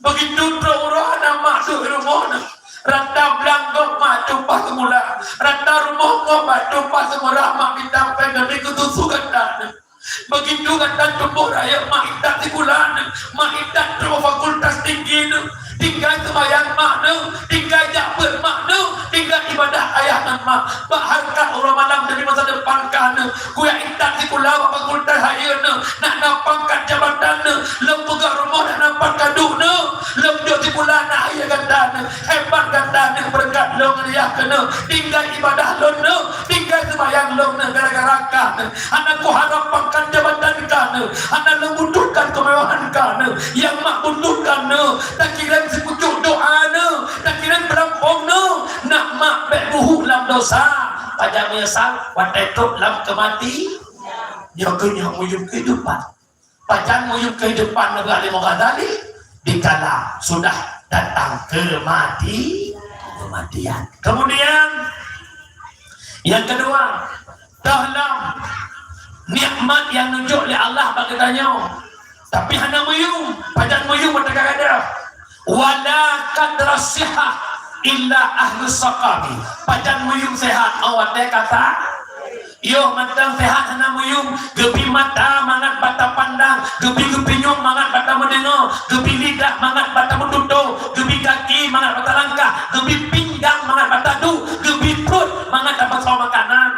Beugitu trok uroe hana mak duek rumoh neuh. Rata blang gob mak tumpah seumula, rata rumoh gob mak tumpah seumula, mak mita péng demi keususu gata neuh. Beugitu gata tuboh rayeuk, mak intat sikula neuh, mak intat trok fakultas tinggi neuh, tinggai seumayang mak neuh, tinggai jak beuet mak neuh, tinggai ibadah ayah ngon mak. Bak hareukat uroe malam demi masa depan kah neuh, kuyak intat sikula bak fakultas hayeue neuh, nak na pangkat jabatan neuh, lôn peugah rumoh nak na pangkat duek neuh, lôn jok sikula na hayeue gata neuh, hebat gata neuh, beureukat lôn ngon yah keuneuk, tinggai ibadah lôn neuh, tinggai seumayang lôn neuh gara-gara kah neuh. Hana kuharab pangkat jabatan kah neuh, hana lôn butuhkan keumewahan kah neuh. Nyang mak butuhkan neuh, takirém sipucuk doa neuh, takirém peulampông neuh. Nak mak bék buhu lam dosa. Pajan meunyeusal watée trok lam keumati-, nyoe keuh nyoe meuyuem keuhidupan. Pajan meuyuem keuhidupan, Nabi Imam Ghazali, dikala sudah datang kemati-, kematian. Kemudian, yang kedua, dalam nikmat nyang neujok lé Allah bak geutanyoe, tapi hana meuyuem. Pajan meuyuem watée ka gadôh. Wala qadra sihah illa ahlu saqami. Pajan meuyuem sehat, oh, watée ka sa-, yoh mantong sehat hana meuyuem, geubi mata mangat bak tapandang, geubi geupinyueng mangat bak tameudeungoe, geubi lidah mangat bak tameututoe, geubi gaki mangat bak talangkah, geubi pinggang mangat bak taduek, geubi pruet mangat tapasoe makanan.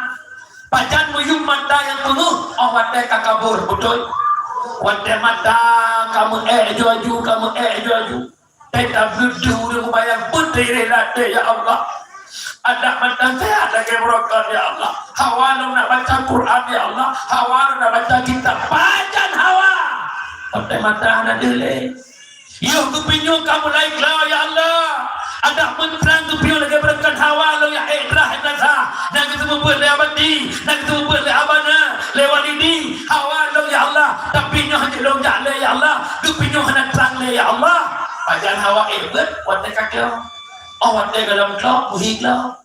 Pajan meuyuem mata nyang peungeuh, oh, watée ka kabur, beutôi? Watée mata ka meu-ék aju-aju, ka meu-ék aju-aju. Teutab leudeue ureuëng mubayang peuteureh latée, ya Allah. Adak mantong sehat lagée beurokon, ya Allah. Hawa lôn nak baca Quran, ya Allah. Hawa lôn nak baca kitab. Pajan hawa? Watée mata hana deuh lé. Yoh geupinyueng ka mulai kla, ya Allah. Adak meutrang geupinyueng lagée beurokon hawa lôn nyang ék drah nyang sah. Na geuseumeubeuet lé Abati, na geuseumeubeuet lé Abana, lé Walidi, hawa lôn ya Allah, tapi nyoe hana lôn jak lé ya Allah, geupinyueng hana trang lé ya Allah. Pajan hawa ék beuet watée ka klo. Oh watée gohlom klo, muhi klo.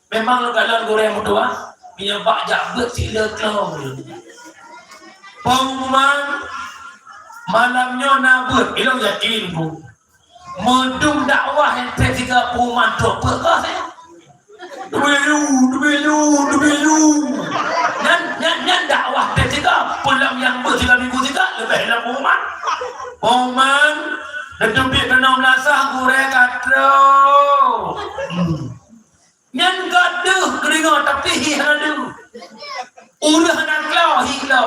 Memang lôn kalon gurée meutuah, meunyoe bak jak beuet sila klo. Pengumuman malam nyoe na beuet, ilôn yakin bu. Meudum dakwah enteuk tiga peuruman trok peugah saya. Dubilu, dubilu, dubilu. Nyan, nyan, nyan dakwah enteuk tiga. Pulang nyang beusilam minggu tiga, leubeh lam peuruman. Peuruman, neuteubiet keunoe meulasah gurée ka trok. Hmm. Nyan ka deuh keudeungoe, tapi hi hana deuh. Ureuëng hana klo, hi klo.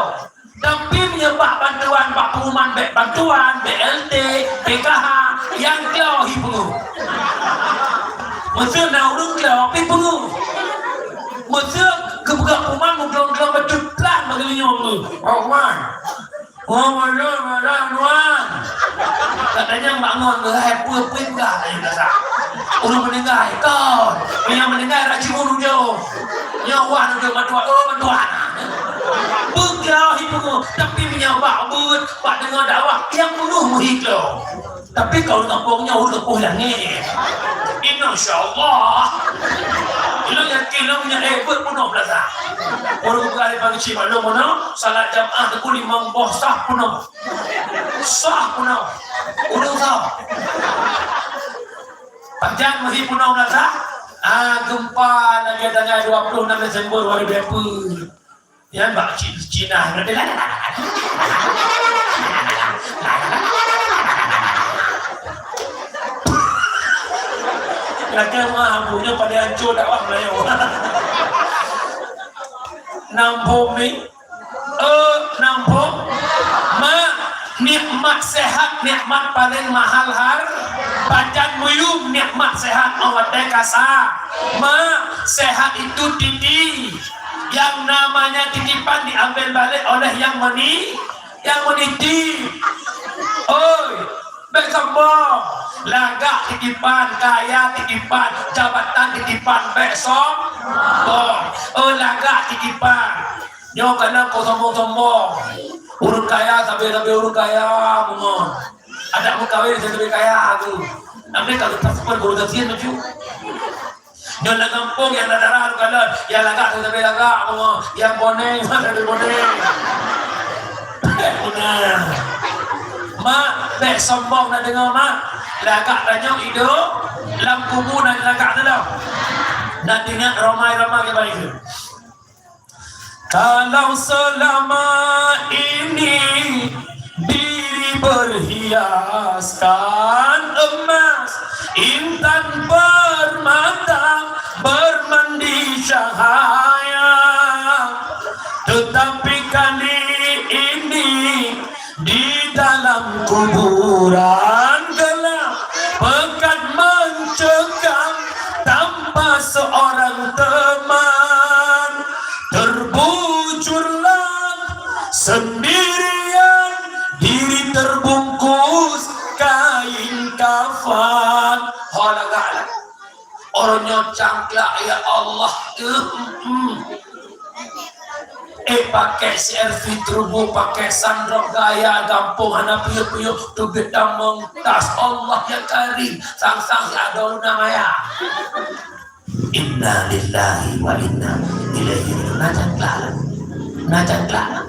Tapi meunyoe bak bantuan, bak pengumuman, bèk bantuan, B L T, P K H, nyang klo hi peungeuh. Meuseu na ureuëng klo, pi peungeuh. Meuseu geupeugah pengumuman, meuglong-glong bacut plan bagi linyueng ngeuh. Pengumuman. Oh, malam, malam, Nuan. Katanya Mak Ngon, hai, peue-peue peugah laju dasar. Ureuëng meuninggai, kon. Nyang meuninggai rajin ureuëng jauh. Nyawa nunggu bantuan, oh, bantuan. Peugah ibu, tapi meunyoe bak buet, bak deungoe dakwah, nyang penuh meuhidroe. Tapi kau ureuëng kampung nyoe, ureuëng kampung langit. Insya Allah. Ilôn yakin lôn nyan, eh, buet penuh beulasa. Ureuëng buka di pagi cik maklum mana, salat jamaah teungku limong boh saf penuh. Sah peunoh. Ureuëng sah. Pajan meuhi peunoh meunasah? Ah, geumpa lagée tanggai dua puluh enam Desember dua ribu dua puluh. Nyan bak Ci-, Cina. Lagée mah, bunoe pada hancô dakwah Melayu. Nam phom mi. Eh, nam phom. Mak, nikmat sehat, nikmat paling mahal har-, pajan muyuem nikmat sehat, oh, watée kasa. Mak, sehat itu titi. Yang namanya titipan diambil balik oleh yang meni-, yang menitip. Oi, bèk sombong. Lagak titipan, kaya titipan, jabatan titipan, bèk sombong. Oh, lagak titipan. Nyoe kana kau sombong-sombong. Ureuëng kaya sabe-sabe ureuëng kaya, bungoh. Adak meukawen sabe-sabe kaya tu. Tapi kalau pas pun baru gasien maju. Nyoe lam gampông nyang na darah ureuëng kalon, nyang lagak sabe-sabe lagak, bungoh. Nyang boneng sabe boneng. Beuna. Mak, bèk sombong na deungoe, Mak. Lagak tanyoe idop, lam kubu na lagak tu dah. Na ingat ramai-ramai ke baik tu. Kalau selama ini diri berhiaskan emas, intan permata, bermandi cahaya, tetapi kali ini di dalam kuburan gelap, pekat mencekam tanpa seorang teman. Terbujurlah sendirian, diri terbungkus kain kafan. Ho lagak lah. Orang nyoe cangklak, ya Allah. Eh, pakai C R V turbo, pakai sunroof gaya, gampông hana piôh-piôh, teubiet tamong tas. Allah ya Karim, sang-sang si Adoluna maya. Inna lillahi wa inna ilaihi raji'un. Na cangklak lah. Na cangklak lah.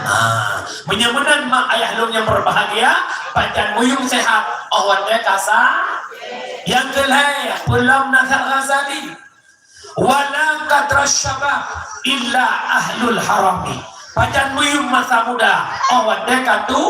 Ah, meunyoe meunan mak ayah lôn nyang berbahagia, pajan muyuem sehat, oh, watée kasa. Nyang keulhée, peulom nasab Ghazali. Wala qatra syabab illa ahlul harami. Pajan muyuem masa muda, oh, watée ka tu.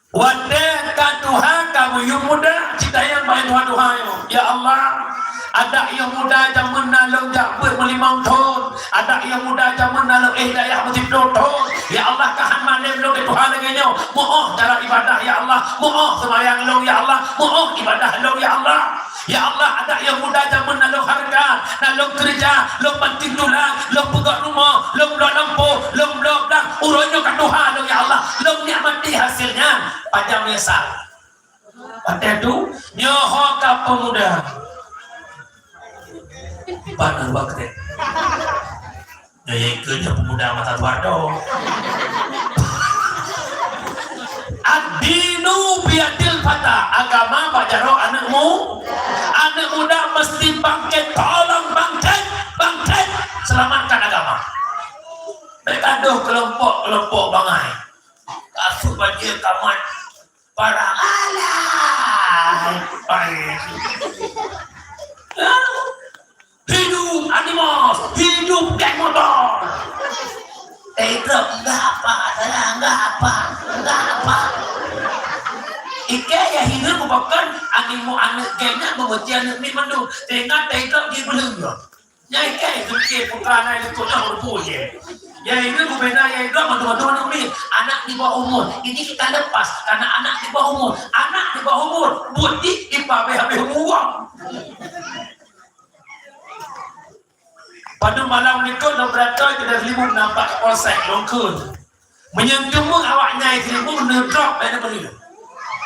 Watée ka tuha ka muyuem muda, cit tanyong bak tuha-tuha nyoe, "Ya Allah, adak nyang muda jameun na lôn jak beuet meulimong thon, adak nyang muda jameun na lôn éh dayah meusiploh thon. Ya Allah, ka han malém lôn tuha lagée nyoe. Meu'oh cara ibadah, ya Allah. Meu'oh seumayang lôn, ya Allah. Meu'oh ibadah lôn, ya Allah." Ya Allah, adak nyang muda jameun na lôn hareuga, na lôn keureuja, lôn banting tulang, lôn peugöt rumoh, lôn bloe lampôh, lôn bloe blang, uroe nyoe ka tuha lôn, ya Allah, lôn nikmati hasil nyan, pajan meunyeusal. Watèe tu, nyoe ho ka peumuda. Ban na dua keudéh. Nyoe nyang ikeu nyoe peumuda masa tua do. Ad-dinu biyadil fata, agama bak jaroe aneuk mu-, aneuk muda meusti bangkét, tolong bangkét, bangkét, selamatkan agama. Bèk gadoh keulompok-keulompok bangai. Kasut bajèe kamat. Para alai. Hidup animos, hidup geng motor. Eh, itu enggak apa, saya enggak apa, enggak apa. Ike ya hidup bukan animu aneuk geng nak memuji aneuk ni mandum. Tengah tengok di belum. Nyai kai seumiké putra nai leukoh nyoe meureumpok jih. Nyai nyoe gubena nyai droe mandum-mandum aneuk miet. Anak di bawah umur. Ini kita lepas karena anak di bawah umur. Anak di bawah umur. Buet jih ipa habéh-habéh umur. Padum malam likot lom beratôi keu dari Seulimeum nampak Kapolsek Longkeun. Meunyoe teuma awak nyai Seulimeum neudrop bèk neubeuleuen.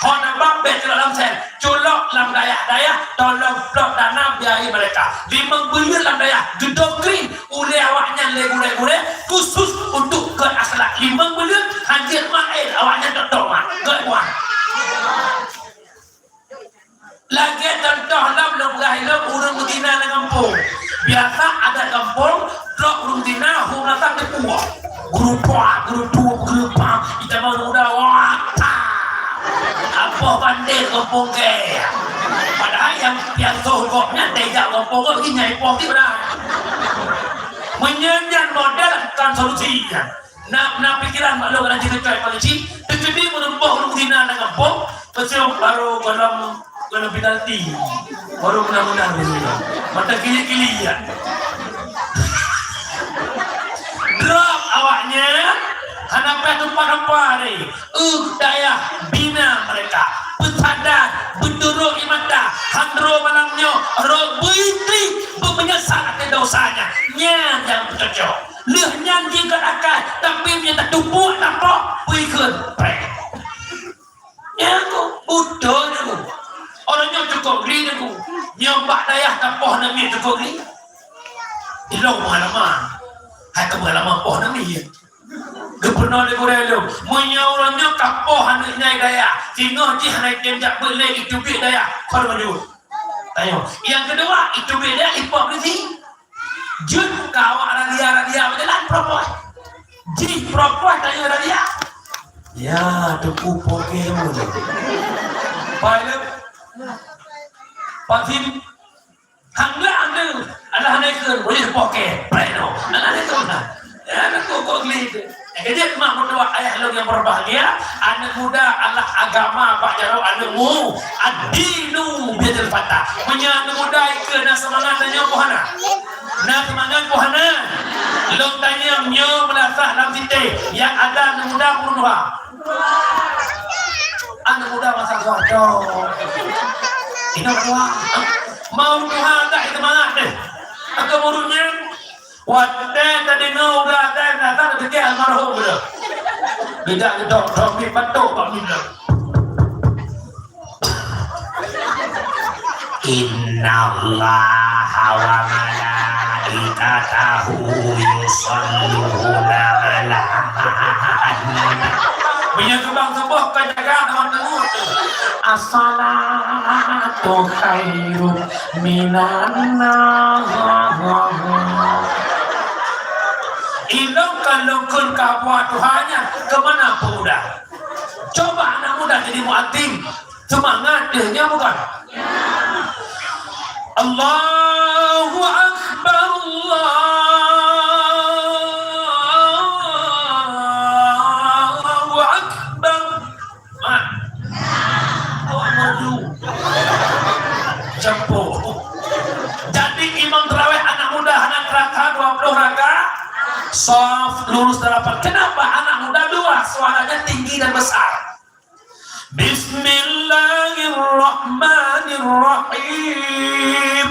Ho na bab bèk culok lam sèn, culok lam dayah-dayah, tolong plot dana biayai mereka. Limong buleuen lam dayah, geudong kring ulèe awak nyan lé gurèe-gurèe khusus untuk keu akhlak. Limong buleuen hanjeuet maén awak nyan dok-dok mat. Gèt wan. Lagèe contoh lom, lôn peugah ilôn ureueng beuzina lam gampông. Biasa adat gampông, trok ureueng beuzina, hom datang teupeue. Geureupak, geureupak, geureupak. Ita mau muda, wah, ta. Apoh bandel gampông kèe. Padahai nyang piasoh gobnyan teuh jak gampông gobnyan nyai poh ti padahai. Meunyoe nyan model bukan solusi nyan. Na, na pikeran bak lôn lam jeuet keucai pangécik, teukeudi meureumpok ureueng zina lam gampông, peusiong barô golom, golom penalti. Barô meunang-meunang di sinan. Mata kilik-kilik ya. Drop awaknyan, hana payah tumpah-tumpah lé. Uh, dayah bina mereka. Peusadan, beuturo ie mata, han droe malam nyoe, rot beuitri, beumeunyeusal ateueh dosa nyan. Nyan nyang cocok. Lheueh nyan jih gèt akai, tapi meunyoe tateupeue tapoh, peue kheun, preh. Nyan ku, beutôi nyan ku. Orang nyoe cukôp gri nyan ku. Nyoe bak dayah tapoh aneuk miet cukôp gri. Ilôn pengalaman. Hai keu pengalaman poh aneuk miet. Geupeurunoe lé gurèe lôn. Meunyoe ureueng nyoe ka poh aneuk nyai dayah, singoh jih hana item jak beuet lé, iteubiet dayah, kon maju. Tanyoe. Nyang keudua, iteubiet dayah, ipoh polisi. Jeuet ka awak ralia-ralia beujalan, propos. Jih propos tanyoe ralia. Ya, Teungku poh kèe lôn. Pai lé. Pak Sim. Hang lé ande. Alah hana ikheun, boleh poh kèe. Pai lé. Alah hana ikheun. Ya, Teungku kok geli tu. Eh, kejut mak meutuah ayah lôn nyang berbahagia, aneuk muda alah agama bak jaroe aneuk mu, ad-dinu biyadil fata. Meunyoe aneuk muda ikeu na seumangat tanyoe poh hana. Na seumangat poh hana. Lôn tanyong nyoe meulasah lam sité, nyang ada aneuk muda peurunoe. Aneuk muda masa tua dong. Inong tua. Mau Tuhan tak seumangat deh. Aku muridnya. Watèe tadeungoe udah ada yang datang, tapiké almarhum udah. Beda gedong, dong di patok bak minah. Innallaha wa malaikatahu yusalluna 'alan nabi. Meunyoe keubang suboh ka jaga teman teungku. As-salatu khairum minan naum. Ilôn ka lôn kheun ka buah Tuhan nyan, keu mana peumuda? Coba anak muda jadi muadzin, seumangat deh, nya bukan? Allahu Akbar, Allahu Akbar. Mat. Awak merdu. Cempo. Jadi imam tarawih anak muda hana rakaat dua puluh rakaat. Saf lurus delapan. Kenapa anak muda dua suaranya tinggi dan besar? Bismillahirrahmanirrahim.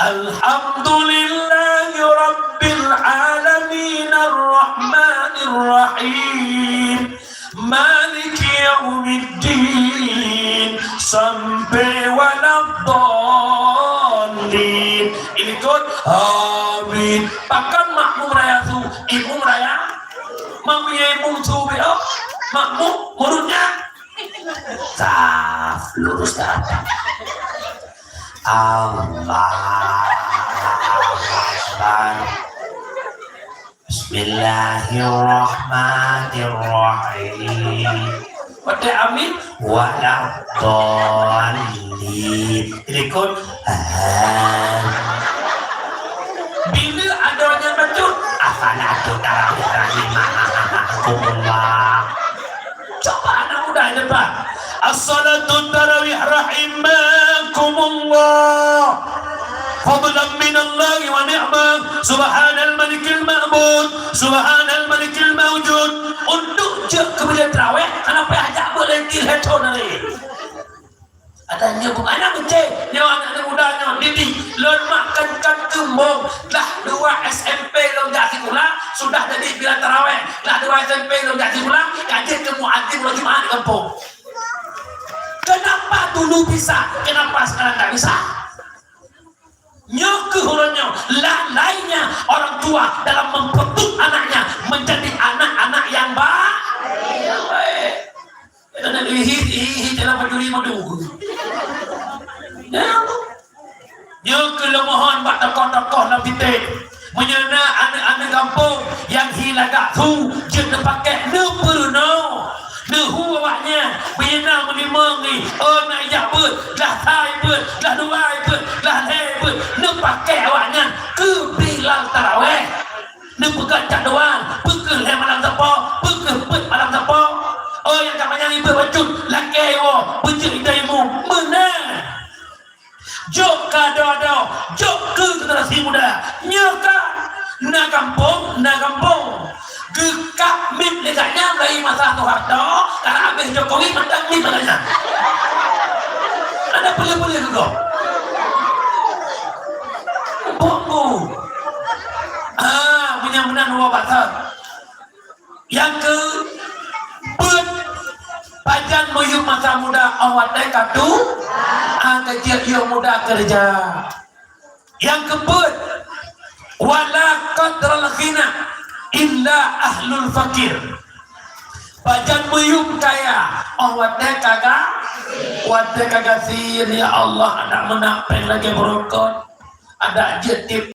Alhamdulillahi rabbil alamin, arrahmanir rahim, maliki yaumiddin, Sampai waladdallin. Ilikot, amin. Pakon makmum raya su, imum raya? Makmum ya imum su beo. Makmum muridnya. Saf, lurus saf. Allahu Akbar. Bismillahirrahmanirrahim. Watèe amin. Waladdallin. Ilikot. Amin. Bila ada nyang bacut, "As-salatu tarawih rahimakumullah." Coba anak muda di depan. "As-salatu tarawih rahimakumullah. Fadlan minallahi wa ni'mah. Subhanal malikil ma'bud. Subhanal malikil maujud." Untuk jeuet keu bidang tarawih, hana payah jak beuet lé, lé thon hari. Ada nyoe bukan anak kecil, nyoe anak muda nyoe didik. Lôn mak kan kan keumbong, lah dua S M P lôn jak sikula, sudah jadi bila tarawih. Lah dua S M P lôn jak sikula, ka jeuet keu muazin lôn Jumat di kampung. Kenapa dulu bisa, kenapa sekarang tak bisa? Nyoe keuh uroe nyoe, lalainya orang tua dalam membentuk anaknya menjadi anak-anak yang ba-, baik. Kita nak hihi, hihi dalam pencuri madu. Ya. Nyoe keuh lôn mohon bak tokoh-tokoh lam tieb. Meunyoe na aneuk-aneuk gampông nyang hi lagak su, jeuet neupakék neupeurunoe. Neuhu awaknyan, bina meulimong ngi, oh na ijak beuet, lah sai beuet, lah dua beuet, lah lhèe beuet, neupakék awaknyan keu bilal tarawih. Neupeugah cak doa, peu kheueh lhèe malam sapo, peu kheueh peuet malam sapo. Oh, nyang ka manyang ibeut bacut, lakèe woe, beujeuet idai mu, meunan. Jok keu adoe-adoe, jok keu generasi muda. Nyoe ka na gampông, na gampông. Geukab miet lé gata nyan dari masa Soeharto, karena habéh Jokowi mantong miet lagèe nyan. Ada peuleuh-peuleuh keu gob. Bok bu. Ah, meunyo meunan dua basa. Nyang keupeuet, pajan meuyueb masa muda, 'oh watèe ka tuha, ka jeuet yôh muda keureuja. Nyang keupeuet, wala qadral ghina illa ahlul fakir. Pajan meuyueb kaya, 'oh watèe ka ga-, watèe ka gasien, ya Allah, adak meunak péng lagèe beurokot, adak jeuet tiep